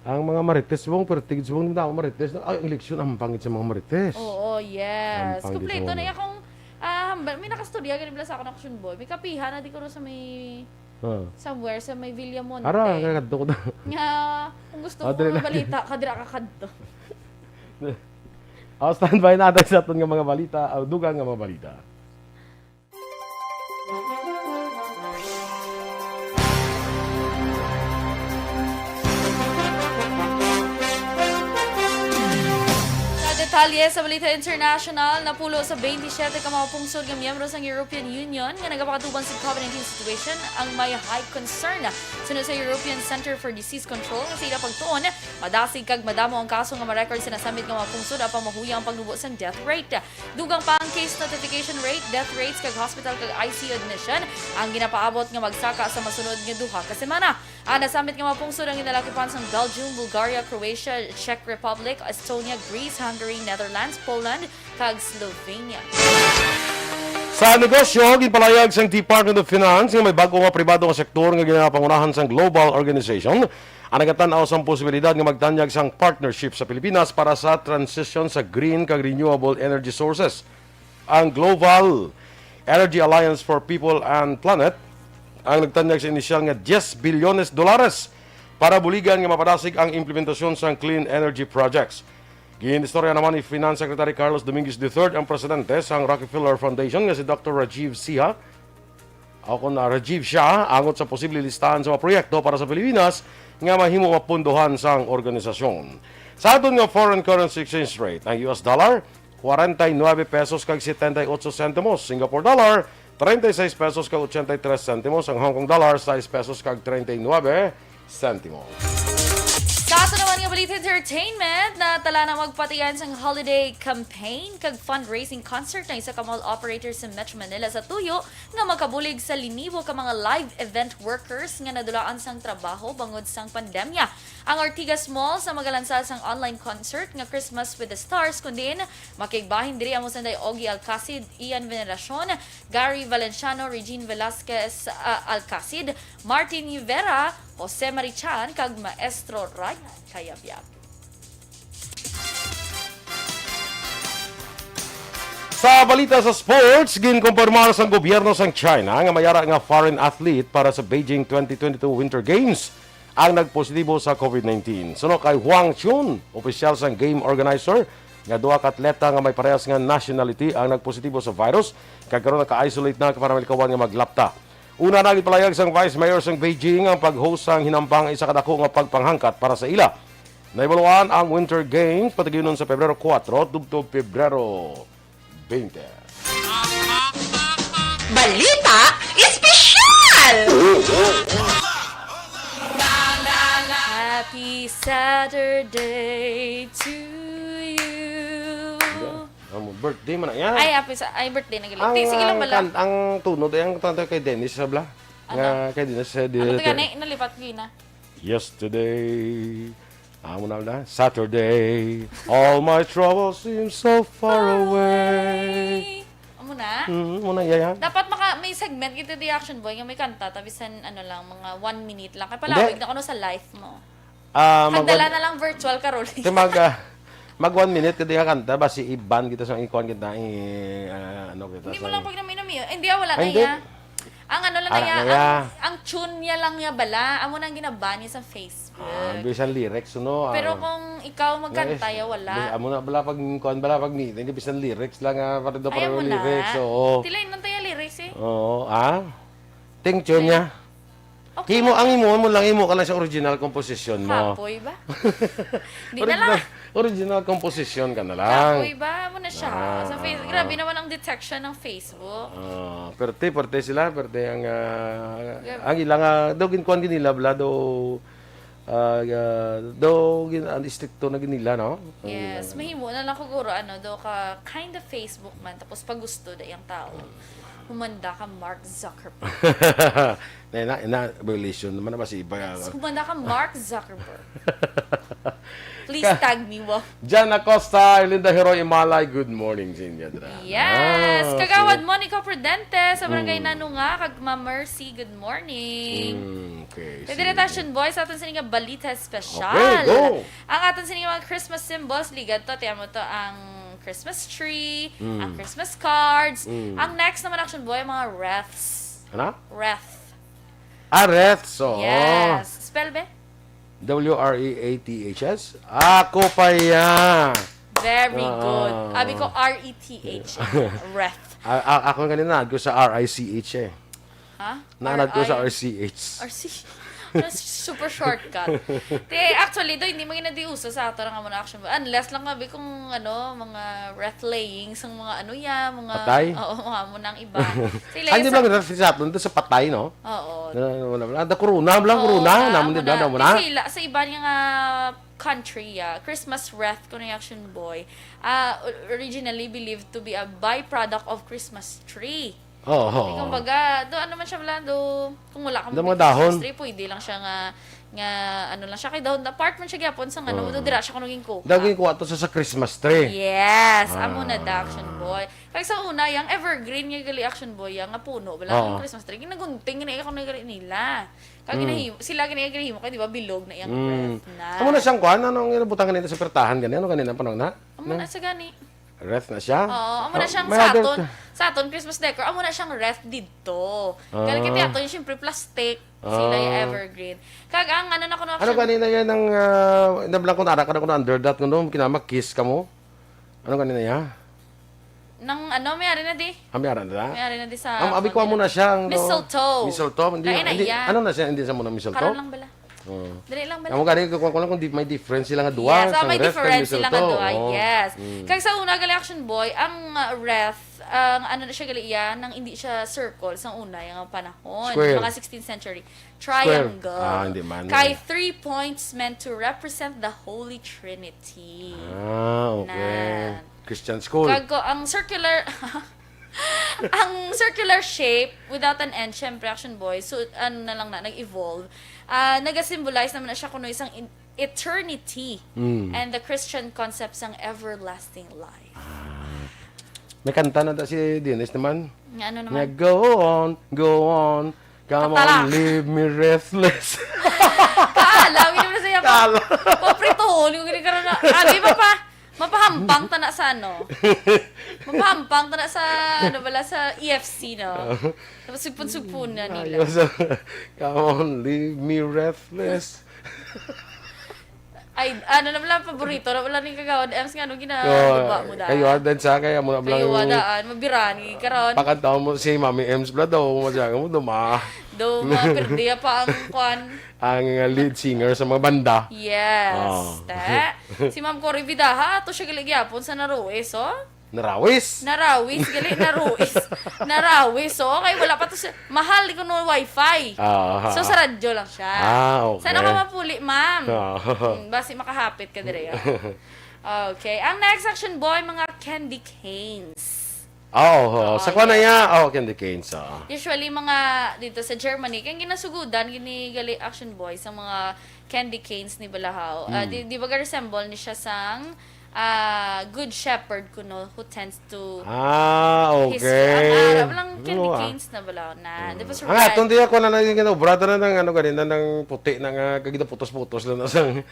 Ang mga marites, subong, pero tigid, subong, hindi ako marites. Ay, ang eleksyon, ang pangit sa mga marites. Oo, yes. Ang pangit sa Kompleto na mga yan kung, ah, hambal, may nakastorya, ganun pala sa akon, Action Boy. May kapihan na di ko sa may, Ah. somewhere, sa may Villamonte. Ara, kakadto ko na. Nga, kung gusto Ah, mo dali mga lang. balita, kadira ka kadto. Oh, standby natin sa aton nga mga balita, ah, dugang nga mga balita. Sa detalye sa balita international, napulo sa twenty-seven ka mga pungsod nga miyembro sang European Union nga nagapakatubang sa COVID nineteen situation ang may high concern. Suno sa European Center for Disease Control, nga sa ila pagtuon, madasig kag madamo ang kaso nga ma-record sa nasambit nga mga pungsod, apan mahuya ang pagnubo sang death rate. Dugang pa ang case notification rate, death rates, kag hospital kag I C U admission ang ginapaabot nga magsaka sa masunod nga duha ka semana. Ang nasambit nga mga pungsod ang ginalakipan sang Belgium, Bulgaria, Croatia, Czech Republic, Estonia, Greece, Hungary, Netherlands, Poland, kag Slovenia. Sa negosyo, ginpalayag sang Department of Finance nga may bag-o nga pribado nga sektor nga ginapangunahan sang Global Organization ang nagatan-aw sang posibilidad nga magtanyag sang partnership sa Pilipinas para sa transition sa green kag renewable energy sources. Ang Global Energy Alliance for People and Planet ang nagtanyag sa inisyal nga diyes bilyones dolares para buligan nga mapadasig ang implementasyon sang clean energy projects. Gin-istorya naman ni Finance Secretary Carlos Dominguez the third ang presidente sang Rockefeller Foundation nga si Doctor Rajiv Siha, o kon, ah, Rajiv Shah, angot sa posible listahan sa mga proyekto para sa Pilipinas nga mahimo mapundohan sang organisasyon. Sa aton nga foreign currency exchange rate, ang U S dollar, kwarenta y nuebe pesos kag setenta y ocho sentimos, Singapore dollar, treinta y seis pesos kag ochenta y tres sentimos, ang Hong Kong dollar, sais pesos kag treinta y nuebe sentimos. Sa ato naman nga balita entertainment, natala na magpatigayon sang holiday campaign kag fundraising concert ang isa ka mall operator sa Metro Manila sa tuyo nga makabulig sa linibo ka mga live event workers nga nadulaan sang trabaho bangod sang pandemya. Ang Ortigas Mall sa magalansa sang online concert nga Christmas with the Stars, kun diin makigbahin diri ang Musanday Ogie Alcacid, Ian Veneracion, Gary Valenciano, Regine Velasquez, ah, Alcacid, Martin Yuvera, Jose Marichan, kag Maestro Ryan Cayabyab. Sa balita sa sports, ginkumpirmar sang gobyerno sang China nga may ara nga foreign athlete para sa Beijing twenty twenty-two Winter Games ang nagpositibo sa COVID nineteen. Suno kay Huang Chun, opisyal sang game organizer, nga duha ka atleta nga may parehas nga nationality ang nagpositibo sa virus, kag karon naka-isolate na para malikawan nga maglapta. Una na ginpalayag sang Vice Mayor sang Beijing ang pag-host sang hinampang isa ka dako nga pagpanghangkat para sa ila. Nahibaluan ang Winter Games patigayunon sa Pebrero kuwatro tubtob Pebrero twenty. Balita Espesyal! Happy Saturday to you. Amo, birthday man na yan. Ay, happy sa, ay, birthday na gali. Ang, Ti, sige lang ang bala. kan-, ang tunod ay ang kanta kay Dennis Sabla. Ano? Nga kay Dennis, eh, Ano di-, to yan, eh? Nalipat ko yun, ah. Yesterday. Amo na na. Saturday. All my troubles seem so far away. Amo na? Mm, muna, yaya. Dapat maka, may segment kita di Action Boy nga may kanta, tabisan, ano lang, mga one minute lang. Kaya Hindi. palawig na kuno sa life mo. Ah, mag- Hagdala na lang virtual, Carol. Ti mag, ah, Mag one minute ka di ka kanta, basi i-ban kita sa ikuan kita, i-, ah, ano kita Hindi mo sa lang pag naminami. Hindi, ah, wala Ay, na hindi. iya. Ang ano lang Ara niya, na iya. ang, ang tune niya lang niya bala. Amo nang ginaban niya sa Facebook. Ah, bisan lyrics, no? Pero Ah, kung ikaw magkanta, nice. ya wala. Bis-, amo na bala pag kuan bala pag ni, hindi bisan lyrics lang, ah, para daw Ayaw pareho mo na. lyrics, oo. Tilay nun tayo lyrics eh. Oo, ah? Ting tune niya. Okay. Himo, ang imo mo lang, imo ka lang sa original composition mo. Kapoy ba? Di na Original, lang. original composition ka na lang. Kapoy ba? Amo na siya. Ah, Sa face, ah, grabe ah. naman ang detection ng Facebook. Ah, perte, perte sila, perte ang, ah, Grabe. ang ilang, ah, daw ginkuan gid nila, bla, daw, ah, ah, daw gin-, ang istrikto na gid nila, no? Ang Yes, ilang mahimo na lang kuguro, ano, do ka kind of Facebook man, tapos pagusto da yung tao. Humanda ka, Mark Zuckerberg. Na, na, na, violation naman na ba si iba? Yes, humanda ka, Mark Zuckerberg. Please Ka- tag me, wow. Jan Acosta, Linda Heroy Imalay, good morning sa inyo, dra. Yes, Ah, Kagawad okay. Monica Prudente, sa Barangay Mm. Nanunga, kag Ma'am Mercy, good morning. Mm, okay, Pwede sige. na ta, Action Boy, sa aton sini nga balita special. Okay, go. Ang aton sini nga mga Christmas symbols, ligat to, tiyan mo to, ang Christmas tree, Mm. ang Christmas cards. Mm. Ang next naman, Action Boy, ang mga wreaths. Ano? Wreath. Ah, wreaths, oo. Yes. Spell, be? W R E A T H S? Ako pa yan. Very Ah. good. Abi ko, R E T H. Wreath. A-, a-, ako kanina, ko sa R I C H eh. Ha? Naanad ko sa R I C H. R C. Ano, super shortcut. Te, actually, do, hindi man gina di uso sa ato nga mga action. Unless lang, abi, kung, ano, mga wreath laying, sa mga, ano, ya, mga Patay? Oo, mga amo nang iba. Sila Ay, di sa lang sa ato, sa patay, no? Oo. Na, wala, wala. Ada corona, wala Oo, corona. na, Naman, amo di ba, na. naman na. Kasi la-, sa iba niya nga country, ah, Christmas wreath, kuno yung action boy, ah, o-, originally believed to be a byproduct of Christmas tree. Oo, oo, Di, oo. kumbaga, do, ano man siya, wala, do, kung wala ka Do mga magpipis dahon. history, pwede lang siya nga, nga, ano lang siya, kay dahon, part man siya gyapon sa, ano, Oo. do, dira siya kuno ginkuha. Daw ginkuha to sa, sa Christmas tree. Yes, amo na da, Ah. action boy. Kay sa una, yung evergreen nga gali, action boy, yung nga puno, wala Oo. ang Christmas tree, ginagunting, gina, ako na gali nila. Kag Mm. ginahimo, sila gina, ginahimo, kay, di ba, bilog na yung Mm. breath na. Amo na siyang kuan, ano ang butang kanina sa pertahan, gani? Ano kanina, panahon na? Amo Na? na sa gani. Wreath na siya? Oo, amo na Ah, siyang may sa other aton, ka- sa aton Christmas decor, amo na siyang wreath didto. Kaya Ah. kita aton, siyempre, plastic, sila yung Ah. evergreen. Kag ang ano na kuno, Ano action kanina yan ang, ah, nablang ko na, ara ka na kuno under that, kuno, kinama, kiss ka mo? Ano kanina yan? Nang ano, may ari na di. Ah, may ara na da? May ari na di sa Ang abi ko kuan mo na siya, ang Mistletoe. Mistletoe, hindi, Lain na hindi, iya. ano na siya, hindi sa mo na mistletoe? Karon lang bala. Oo. Dali lang bala. Amo gani, kukuha ko lang kung di, may difference sila nga duwa, Yes, ah, sang may ref kag difference sila nga mistletoe. duwa, Oo. yes. Mm. Kag sa una, gali, action boy, ang, uh, ref, ang ano na siya, gali, iya, nang hindi siya circle, sa una, yung panahon, Square. mga sixteenth century. Square. Triangle. Ah, hindi man. Kay three points meant to represent the Holy Trinity. Ah, okay. Na. Christian school. Kag ko, ang circular, ang circular shape without an end, syempre, action boy, so, ano na lang na, nag-evolve. Ah, nag-symbolize naman na siya kuno isang in-, eternity Mm. and the Christian concept sang everlasting life. Ah. May kanta na ta si Dennis naman. Nga ano naman? Nga, "Go on, go on. Come Tatala. on, leave me breathless." Kaala, hindi mo na siya pa. Kaala. Paprituhon, yung gini karon na. Abi, mapa-, mapahampang ta na sa ano? Mapahampang ta na sa, ano bala, sa E F C, no? Tapos sugpon-sugpon na nila. Ayos. "Come on, leave me breathless." Ay, ano na pala, paborito na pala ni Kagawad Ems nga, ano, ginagawa mo daan? Kayo, ah, dahil sa kaya mo na Kayo, pala ah, yung daan, mabirani, karon. Pakanta mo si Mami Ems pala daw, masyaga mo, duma. Daw, mga perdiya pa ang kwan. Ang, uh, lead singer sa mga banda. Yes, Oh. te. Si Ma'am Cory Vidaha, ato siya gali gyapon sa Narues, oh. Narawis? Narawis, gali, naruis. Narawis, oh. Kay wala pa to siya. Mahal, di ko no wifi. Ah, So, ah. sa radyo lang siya. Ah, okay. Sana ka mapuli, ma'am. Ah. Hmm, basi makahapit ka dire, ah. Okay. Ang next action boy, mga candy canes. Ah, oo, oo. Oo, Sa kuwan na yes. niya, oh, candy canes, oo. Usually, mga dito sa Germany, kaya ginasugudan, gini gali action boy, sa mga candy canes ni Balahaw. Ah, Hmm. di, di ba ga-resemble ni siya sang, ah, Good Shepherd kuno, who tends to Ah, his, okay. ang Arab lang, candy Oo, ah. canes na bala na. Hmm. Di ba, Ang Sir aton Brad? diya, kuwan na lang yung, ano, brother na ng, ano, ganina, ng puti na nga, kagida putos-putos lang na sang,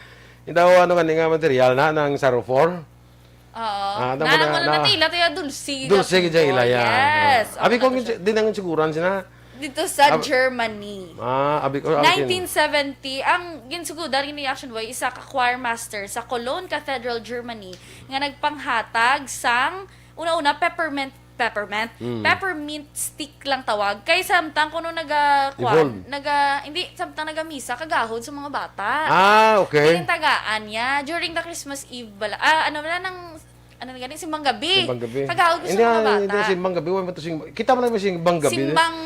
yung daw, ano, gani nga material na, ng sarofor. Oo. Ah, tama na, na, wala na. Natila tayo, dulce. Dulce gid siya ila, ya. Yes. Oo, abi ko, na siya. Di na nga siguran sina. Dito sa Germany. Ah, abi ko, abi ko. Nineteen seventy, ang ginsugudan ni Action Boy, isa ka choir master sa Cologne Cathedral, Germany, nga nagpanghatag sang, una-una, peppermint, peppermint, Mm. peppermint stick lang tawag. Kay samtang kuno naga, kwan, Evolve. naga, hindi, samtang nagamisa, kagahod sa mga bata. Ah, okay. Gintagaan niya during the Christmas Eve bala. Ah, ano bala nang, ano na gani? Simbang gabi. Simbang gabi. Kagahod ko sa Hindi, mga ah, hindi, bata. Simbang gabi. Wala man to sing-, kita mo lang may simbang gabi. Simbang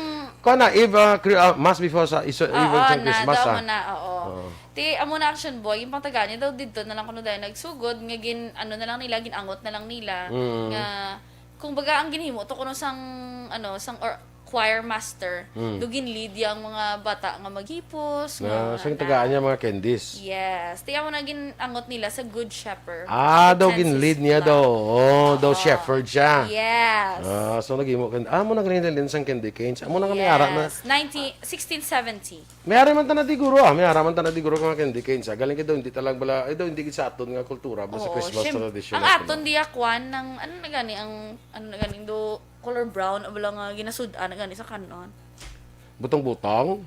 Kuha na, Eve, ah, Chri-, ah, Mass before sa iso, Eve Oo, sa na, Christmas, daw ah. mo na, oo. Oo. Ti, amo na, Action Boy, yung pangtagaan niya daw dito na lang kuno dahil nagsugod, nga gin, ano na lang nila, ginangot na lang nila, Mm. nga, kung baga, ang ginhimo to kuno sang, ano, sang or, choir master, Mm. do ginlead yang mga bata nga maghipos, Ah, nga so yung na tagaan niya mga candies. Yes. Ti, amo na ginangot nila sa Good Shepherd. Ah, daw Kansas ginlead niya City. daw. Oh, daw Oo. shepherd siya. Yes. Ah, so naghimo kan-, ah, mo nagrinalin sang candy canes. Amo na kami ara na. Yes. Nineteen, sixteen seventy. May ara man ta na di guro, ah. May ara man ta na di guro nga candy canes, ah. Galing ka daw, hindi talaga bala, ay daw, hindi gid sa aton nga kultura, bala sa Oo, Christmas syem-, tradition ang naton, aton ah. di akwan ng, ano na gani, ang, ano na gani, do, color brown, abala nga ginasud-an na gani sa kanon. Butong-butong?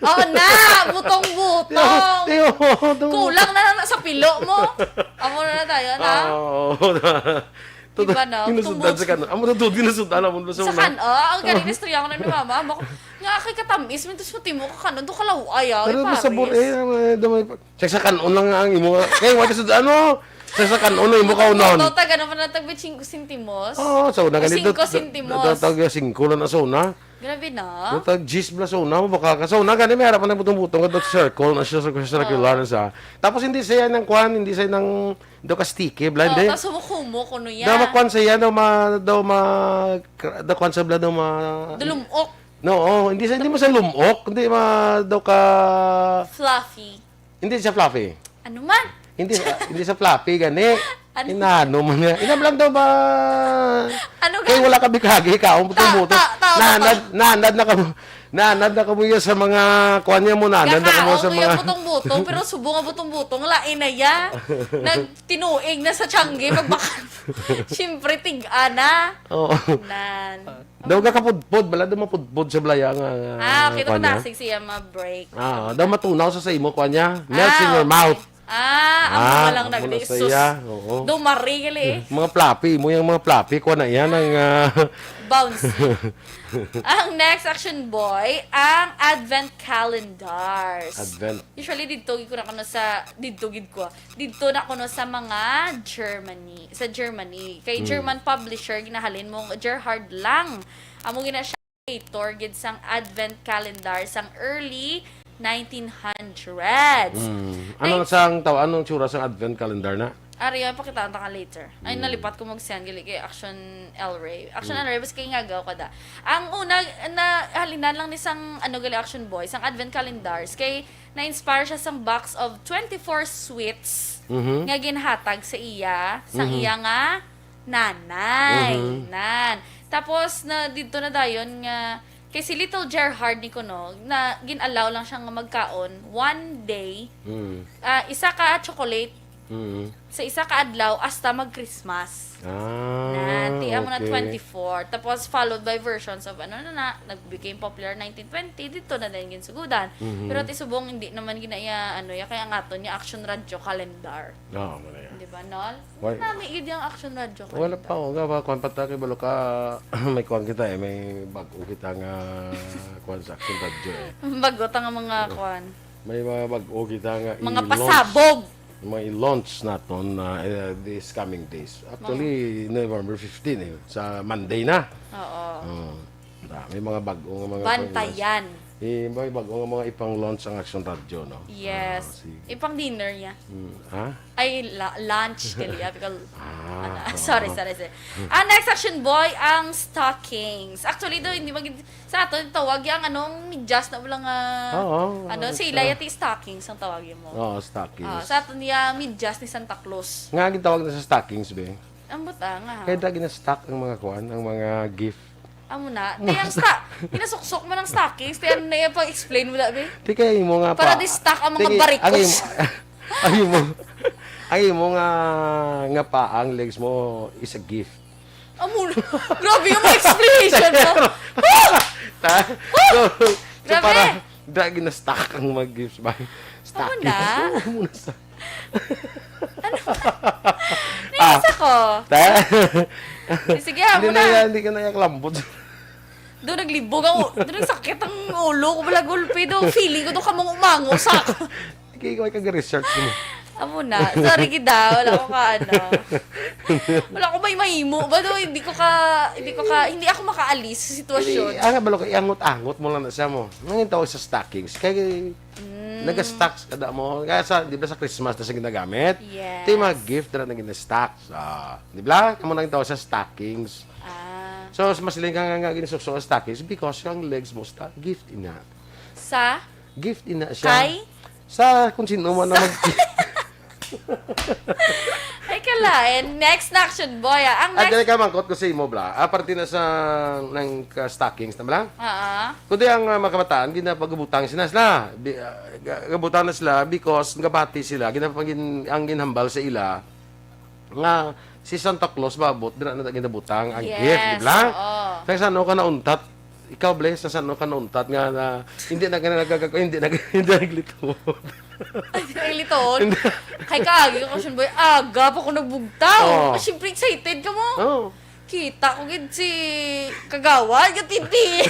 Oo na, butong-butong. Tiyo, tiyo, butong-butong. Kulang na lang sa pilo mo. Amo na na tayo, na? Ah, oo. Diba, no? Ginasud-an sa Butong-butong. kanon. Amo na to, ginasud-an, amo na sa Sa una. kan-, oh, ang galing na istorya ko na ni mama. Amo ko, nga, kay katamis, mintos mo timo ka kanon, do kalaw, ay, ah, Pero may pares. sabor, eh, may, may, Sa, sa kanon lang ang imo. Kay, wala sa, ano? Sa, sa kanon lang imo kaunon. Ito, tag, ano pa na, tag singko sentimos? Oo, so, O, nagani, singko dat-, dat-, sentimos. dat-, tag singko lang na, so, na. Grabe na. Dat-, tag diyes bala, so, na, mabaka ka. So, na, gani, may harap na butong-butong, dat circle na siya, sa, sa circular Oo. na siya. Tapos, hindi siya nang kwan, hindi siya nang, daw ka sticky, bala, Oo, hindi. tas humukumo, kuno yan. Daw makwan siya, daw ma-, daw ma-, daw kwan sa bala, daw ma-, Dulumok. No, oh, hindi sa, hindi mo sa lumok, hindi ma-, daw ka Fluffy. Hindi siya fluffy. Ano man? Hindi, ah, hindi sa fluffy, gani. Ano? Inano man niya. Inam lang daw ba? Ano Kay gani? wala ka bikagi ka, ang Ta-, butong-butong. ta-, ta-, Nanad, ta-, nanad na ka mo. Nanad na ka mo yan sa mga, kuwan niya mo, nanad na ka mo Gakaon sa mo yung mga butong-butong, pero subo nga butong-butong, lain na ya. Nagtinuig na sa tiyanggi, magbaka-, siyempre, tig-a na. Oo. Nan. Daw gakapudpod, bala daw mapudpod sa balaya nga, Ah, okay, kuwan niya. Nasig siya ma-break. Ah, daw matunaw sa, sa imo, kuwan niya. Melts in Ah, your okay. mouth. Ah, amo Ah, na lang amo na nagdi-, sa sus. iya, oo. Daw mari gali eh. Mga floppy, mo yung mga floppy, kuwan na yan ang, ah, Bouncy. Ang next, Action Boy, ang advent calendars. Advent. Usually, didto gid ko na kuno sa, didto gid ko. Didto na kuno sa mga Germany, sa Germany. Kay Hmm. German publisher, ginahalin mo, Gerhard Lang. Amo gina siya creator gid sang advent calendar sang early nineteen hundreds. Mm. Anong Ay, sang taw-, anong tsura sang advent calendar na? Ari, ah, pakitaan ta ka later. Ay, Mm. nalipat ko mag-send, gali kay Action El Rey. Action Mm. El Rey, basta kay ngagaw ka da. Ang una, na, halinan lang ni sang, ano, gali Action Boy, sang advent calendars, kay na-inspire siya sang box of twenty-four sweets Mhm. nga ginhatag sa iya, sang Mhm. iya nga nanay. Mhm. Nan. Tapos, na, didto na dayon nga, kay si Little Gerhard ni kuno, na gin-allow lang siya nga magkaon one day, Mm. ah, isa ka chocolate Mm. sa isa ka adlaw hasta mag-Christmas. Ah, Na, ti-, amo na okay. twenty-four. Tapos, followed by versions of, ano na na, nag-, became popular nineteen twenty, didto na din ginsugudan. Mhm. Pero ti subong, hindi naman ginaya, ano, ya, kaya ang aton niya, Action Radio Calendar. Oo, wala yan. Di ba, Nol? Why? Nami gid yung Action Radio Wala Calendar. pa, oh, nga ba, kwan pa ta kay balo ka, may kwan kita eh, may bag-o kita nga kwan sa Action Radio eh. Bag-o ta nga mga Oh. kwan. May mga bag-o kita nga Mga i-launch. pasabog. Mga i-launch naton na, eh, this coming days. Actually, November fifteen eh, sa Monday na. Oo. Oh. Ah, may mga bag-o nga mga Bantayan. Eh, may bag-o nga mga ipang-launch ang Action Radio, no? Yes. Ah, sige. Ipang-dinner niya. Hmm. Ha? Ay, la-, lunch, kali, ah, because, Ah, ano, oo. sorry, sorry, sorry. Ang next, Action Boy, ang stockings. Actually, daw, hindi mag-, sa aton, tawag yung, ano, ang medyas na wala nga, Oo, ano, oo, sila, ah. yati stockings ang tawag mo. Oo, stockings. Ah, sa aton, yung medyas ni Santa Claus. Nga, ang tawag na sa stockings, be? Ambot, ah, nga, ha? Kaya dagi na stock ang mga kuan, ang mga gift. Amo na. Di ang sta-, ginasuksok mo ng stockings, di ano na yung pag-explain mo, labi? Di kaya imo nga Para pa-, di stock ang mga di kay-, barikos. ang imo, ang imo, Ay mo nga, nga pa ang legs mo is a gift. Amo na. Grabe yung explanation mo. Ta? So, so Grabe. para da gina-stack ang mga gifts ba? Stack na? Amo na sa. Nainis ako. Ta? Sige, amo Hindi na na. yan, hindi ka na yung kalambot. Doon naglibog ang u-, doon nagsakit ang ulo ko. Wala gulpi doon. Feeling ko doon kamong umango sa ako. Sige, ikaw ay kag-research mo. Amo na. Sorry gid ah. Wala ko ka ano. Wala ko may mahimo ba do? Hindi ko ka hindi ko ka hindi ako makaalis sa sitwasyon. Ang balo ko, iangot-angot mo lang na siya mo. Nangin tawag sa stockings. Kay nag-stocks kada mo. Kaya sa, di ba sa Christmas na siya ginagamit? Yes. Ito yung mga gift na naging stocks. Ah, di ba? Kamo nang tawag sa stockings. Ah. So, mas masiling ka nga, nga ginasukso ang stockings because yung legs mo sta gift ina. Sa Gift ina siya. Kay? Sa kung sino man na mag Ay, kalain. Next na action boy. Ah. Ang Ah, next... dali ka mangkot ko sa imo, bla. Aparte na sa nang ka stockings na bla. Ah, Kundi ang ah, mga kabataan, ginapagabutang sila sila. Bi, ah, ga- gabutang na sila because gabati sila, ginapagin, ang ginhambal sa ila nga si Santa Claus maabot dira na ginabutang ang Yes, gift, di bla? Oo. Sa saan ka nauntat? Ikaw, Bless, sa saan ka nauntat nga na, hindi na ka nagagago, hindi na hindi naglito. Ay, litoon. Kay kaagi ko, Action Boy, aga pa ko nagbugtaw. Oo. Kasi syempre excited ka mo. Oh. Kita ko gid si Kagawad, gatitiid.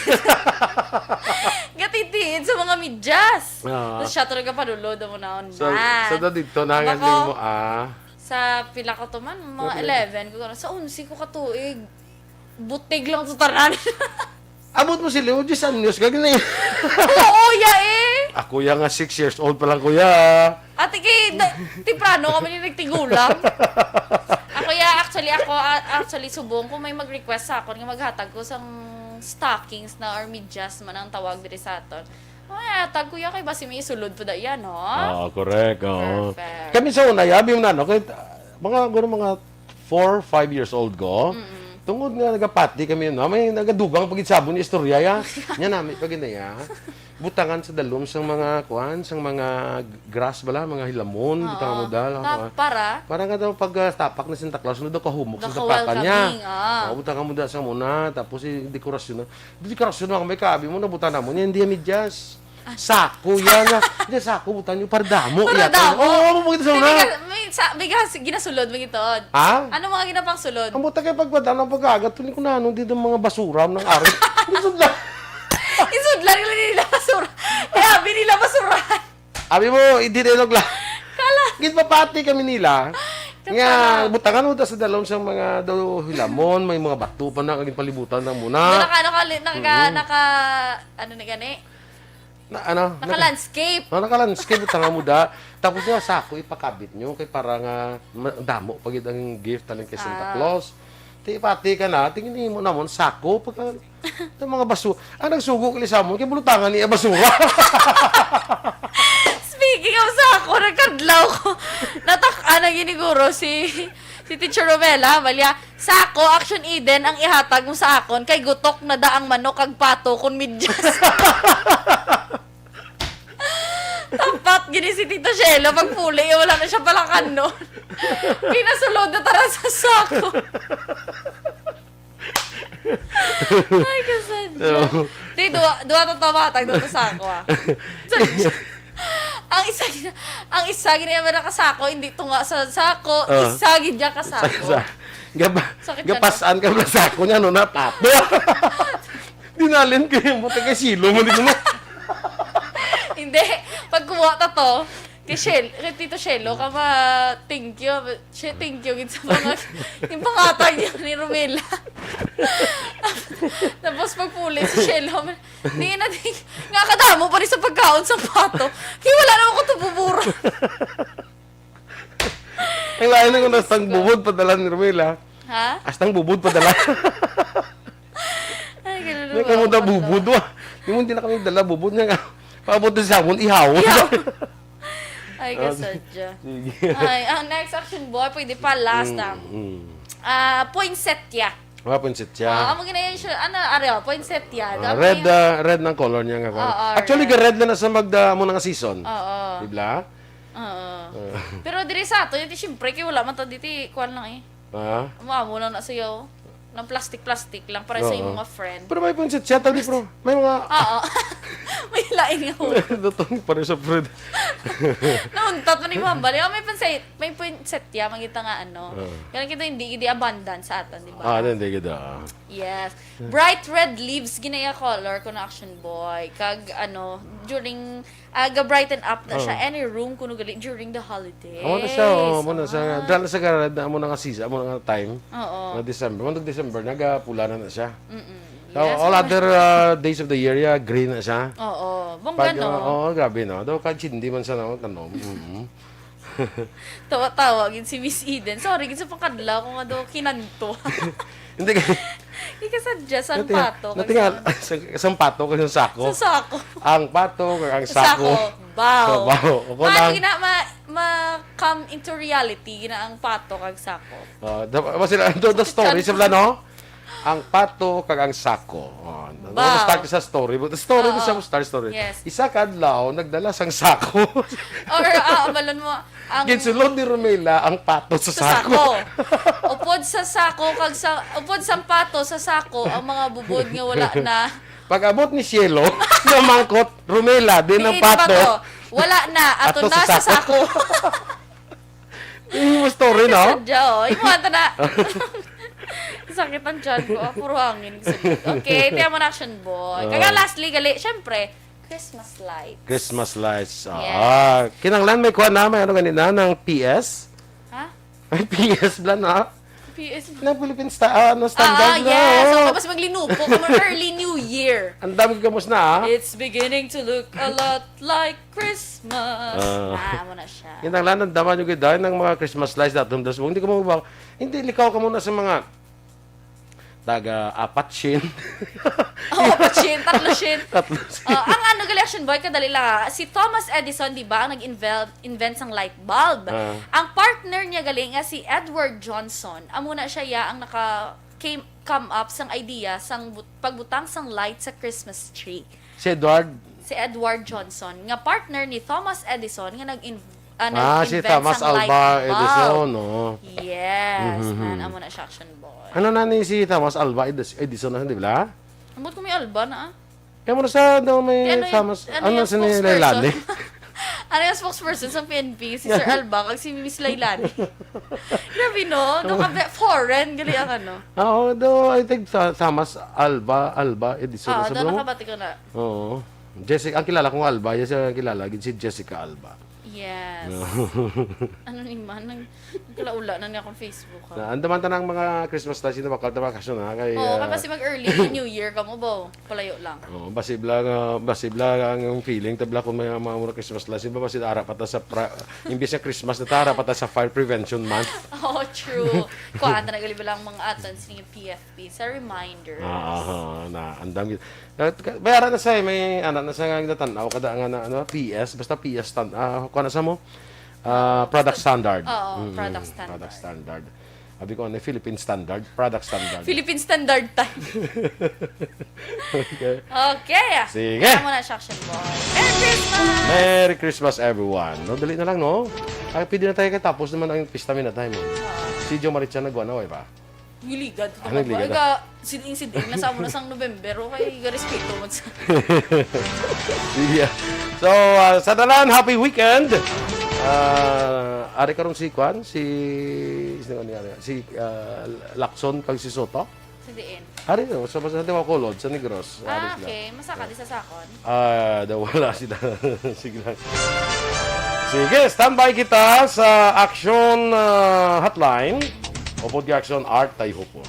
Gatitiid sa mga medyas. Ah. Tapos siya talaga panulod mo na. So, so na dito na Bako, nga mo ah. Sa pila ko to man, mga eleven ko. Sa unsi ko katuig, butig lang sa tanan. Abot mo sila, oh, diyes anyos, gagi na yun. Oo, ya eh. Ako ya nga six years old pa lang, kuya. Ate kay, na, temprano kami ni nagtigulang. Ako ya, actually, ako, ah, actually, subong ko may mag-request sa akon nga maghatag ko sang stockings na or medyas man ang tawag diri sa aton. Ay, atag ko ya kay basi may isulod po da yan, no? Oo, correct. Oo. Perfect. Kami sa una, yabi mo na, no? Kay, ah, mga, guro, mga four, five years old ko, tungod nga nagapati kami, no? May nagadugang pagitsabon ni istorya, ya. Nya nami pag inaya. Butangan sa dalom sang mga, kuan, sang mga grass bala, mga hilamon, butangan mo dala. Ta- para? Para nga daw pag ah, tapak na Santa Claus, no daw kahumok sa Naka-welcoming, tapakan niya. Ah. Oo, butangan mo dala sa muna, tapos i- dekorasyon na. Di dekorasyon na kami, kabi mo, nabutan mo niya, hindi yan medyas. Sako yan nga. Hindi, sako, butan niyo, para damo. Para Yata. damo. Oo, mo kita sa May, una. bigas- may, sa, may gas, ginasulod mo gito. Ha? Ano mga ginapangsulod? Ang buta kay pagpadala ng pagkagat, tuloy ko na ano, dito mga basura ng ari. Hindi sudla. Isudlan nila nila basura. Kaya abi nila basura. Abi mo, hindi na lang lang. Kala. Ginpapati kami nila. Kapala. Nga, butangan mo ta sa dalom sa mga daw hilamon, may mga bato pa na, kaging palibutan na muna. Naka, naka, naka, naka, ano na gani? Na, ano? Naka-landscape. Oh, naka-landscape, butangan mo da. Tapos nga, sako, ipakabit nyo, kay para nga ma- damo pa gid ang gift taling kay Santa Ah. Claus. Ti pati ka na, tingin mo namon, sako, pagka, yung mga baso, ang nagsugo kay Samon, kay bulutangan niya basura. Speaking of sako, nagkadlaw ko. Natak-an na giniguro si si Teacher Romela, balya, sako, Action Eden, ang ihatag mo sa akon, kay gutok na da ang manok kag pato kon medyas. Tapat gini si Tito Shelo, pagpuli, wala na siya palakan nun. Kinasulod na tara sa sako. Ay, kasadya. So, Di, duwa, duwa to tamatag, duwa to sako, ah. Sadya. Ang isa, gina- ang isa, ginaya mo nakasako, hindi tunga sa sako, Ah. isa, gid niya kasako. Sa, sa, gaba, Sakit ka gapasan ka na sako niya, no, na pato. Dinalin ko yung buti kay silo mo, di mo. Hindi, pagkuha ta to, kay Shel, kay Tito Shelo, ka ma, thank you. Siya, thank you, gid sa mga, yung pangatag niya ni Romela. Tapos pagpuli si Shelo, di na, di, nga kadamo pa rin sa pagkaon sa pato. Kaya wala naman ko ito bubura. Ang lain na kung nastang bubod padala ni Romela. Ha? Astang bubod padala. Ay, ganun May ba? kamuda bubod, wa. Yung hindi na kami dala bubod niya nga. Paabot din sa amon, ihaw. Ihaw. Ay, kasadya. Sige. Ay, ang next action boy, pwede pa, last na. Mm. Ah, poinsettia. Mga poinsettia. Ah, amo gina yun siya. Ano, are, oh, poinsettia. Ah, Dami red, yung- ah, red ng color niya nga. Oo, Actually, red. Red na na sa mag, ah, muna nga season. Oo. Di ba? Oo. Ah. Pero diri sa ato, yun, siyempre, kay wala man ta dito, kuwan lang eh. Ah? Amo, amo lang na sayo. Nang plastic-plastic lang para sa Oo. imong mga friend. Pero may poinsettia, tawag ni, bro. May mga Oo. May lain nga hubog. Dutong pa rin sa friend. Nauntat man ni Ma'am Bali. Oh, may poinset-, may poinsettia, mangita nga ano. Oo. Kaya kita hindi, hindi abundant sa aton, di ba? Ah, hindi, hindi, ah. Yes. Bright red leaves, ginaya color ko na Action Boy. Kag, ano, during, ah, ga-brighten up na siya. Oh. Any room kuno gali during the holidays. Amo na siya, oh, amo na siya. Ah. Dahil sa garad na amo na nga season, amo na nga time. Oo. Nga December. Amo na December, nagapula na na siya. Mm-mm. So, Yes, all ma'am. other, ah, days of the year, yeah, gray na siya. Oo. Bongga, Pag, no? ah, oo, grabe, no? Daw, kahit hindi man siya, no? Tanom. Mm-hmm. Tawa-tawa gid si Miss Eden. Sorry gid sa pangkadlaw ko nga daw kinanto. Hindi ka Ikasadya sang Natinga-, pato kag natinga-, sa sa, sa pato kag sa sako. Sa sako. Ang pato kag ang Sa sako. sako, bao. Bao. O, kung Paano ang gina-, ma-, ma-come into reality, gina ang pato kag sako? Ah, da-, ba sila, do, do Sakit story, ka. sila, no? Ang pato kag ang sako. Oh, no, Bao. start sa story. But the story Oo. sa start story. Yes. Isa ka adlaw, nagdala sang sako. Or, ah, abalon mo, ang Ginsulod ni Romela ang pato sa Sa sako. sako. Upod sa sako, kag sa, upod sang pato sa sako, ang mga bubod nga wala na. Pag-abot ni Cielo, namangkot, Romela, din ang Diin ba pato. to? Wala na, ato Ato na sa sa sako. sako. Yung story, no? Sadya, oh. Yung mga na. Sakit ang tiyan ko. Ah, puro hangin. Okay, ito yung mga action boy. Kaya Oh. lastly, gali, syempre, Christmas lights. Christmas lights. Yes. Ah, kinahanglan may kuha na, may ano ganina, ng P S? Ha? May P S bla na. P S. Na Philippine sta-, ah, ano, standard Ah, na, yes. oh. So, tapos maglinupo ka mo, early New Year. Ang dami kamos na, ah. It's beginning to look a lot like Christmas. Ah. Ah, amo na siya. Kinahanglan, ang dama nyo gid, dahil ng mga Christmas lights natin, das, hindi ko mababa-, hindi, likaw ka muna sa mga taga apat shin. Oo, apat shin, tatlo shin. Tatlo shin. Ah, ang ano gali, action boy, kadali lang, ah. Si Thomas Edison, di ba, ang nag-invent, invent sang light bulb. Ah. Ang partner niya gali nga si Edward Johnson, amo na siya ya ang naka came, come up sang idea sang but-, pagbutang sang light sa Christmas tree. Si Edward? Si Edward Johnson, nga partner ni Thomas Edison, nga nag-in-, ah, Ah, si nag-invent Thomas sang light Alva bulb. Edison, oo. Yes, Mhm. man, amo na siya, action boy. Ano na ni si Thomas Alva Edis-, Edison na, di ba? Ambot ko may Alva na, ah. Kaya mo na sa daw may Di, ano yung, Thomas, ano ano yung si ni spokesperson? Leilani? Ano yung spokesperson sa P N P? Si Sir Alva, kag si Miss Leilani. Grabe, no? No, kabe-, foreign, gali ang ano. Ah, oo, do, I think Tha-, Thomas Alva, Alva Edison, Ah, sa daw Bruno? nakabati ko na. Oo. Jessica, ang kilala kong Alva, yes, ang kilala, gid si Jessica Alva. Yes. Ano ni man? Nag-, nagkalaula na niya akong Facebook, ha? Na, andaman ta na ang mga Christmas lights, sino bakal ta bakasyon, ha? Kay, Oo, ah, kay basi mag-early New Year ka mo, bo. Palayo lang. Oo, basi bla nga, basi bla ang feeling, tabla kung may mga mura Christmas lights, ba, basi ara pa ta sa pra-, imbis nga Christmas na ta, ara pa ta sa Fire Prevention Month. Oh, true. Kuhaan ta na gali ba lang mga atan sa P F P sa reminders. Ah, aha, na, andam yun. At ka-, may ara na sa, may, ana na sa nga nagtanaw, kada nga na, ano, P S, basta P S tan-, ah, kuha na sa mo? Ah, product standard. Oo, Mm, product standard. product standard. Abi ko, ano, Philippine standard, product standard. Philippine standard time. Okay. Okay. Sige. Kaya mo na, Action Boy. Merry Christmas! Merry Christmas, everyone. No, dali na lang, no? Ay, pwede na tayo kay tapos naman ang pista, minatay mo. Oo. Si Jo Maritza nagwa na, way pa? Giligad. Ano, giligad? Ay, ka, siding-siding na sa amo na sang November, okay, garespeto mo sa Sige. So, ah, sa tanan, happy weekend. Ah, ari karon si Kwan, si, si, si, ah, Lacson kag si Soto. Sa diin? Ari, no, sa, sa Bacolod, sa Negros. Ari Ah, sila. okay. Masaka di sa sakon. Ah, daw wala sila. Sige lang. Sige, standby kita sa Action, ah, Hotline. Upod kay Action Art Tayhupon.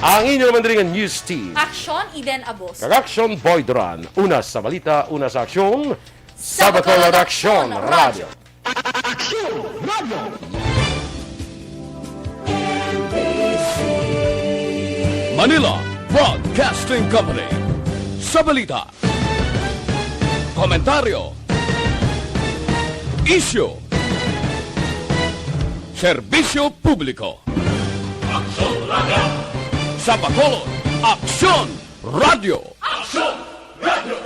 Ang inyo naman diri nga news team. Action, Eden Abos. Kag Action, Boy Duran. Una sa balita, una sa aksyon. Sa Bacolod Bacolod Action Action Radio. Radio. Action Radio. Manila Broadcasting Company. Sa balita, komentaryo, isyu, serbisyo publiko. Aksyon Radio. Sa Bacolod, Aksyon Radio. Aksyon Radio.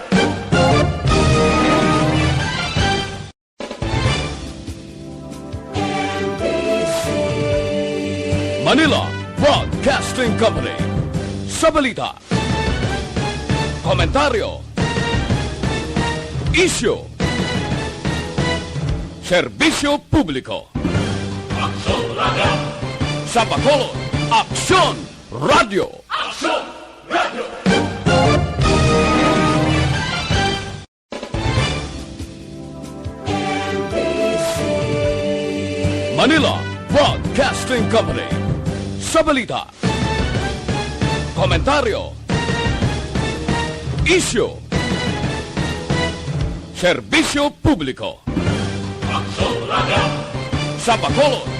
Manila Broadcasting Company. Sa balita, komentaryo, isyu, serbisyo publiko. Aksyon Radio. Sa Bacolod, Aksyon Radio. Aksyon Radio. Manila Broadcasting Company. Sa balita, komentaryo, isyu, serbisyo publiko. Aksyon Radio. Sa Bacolod,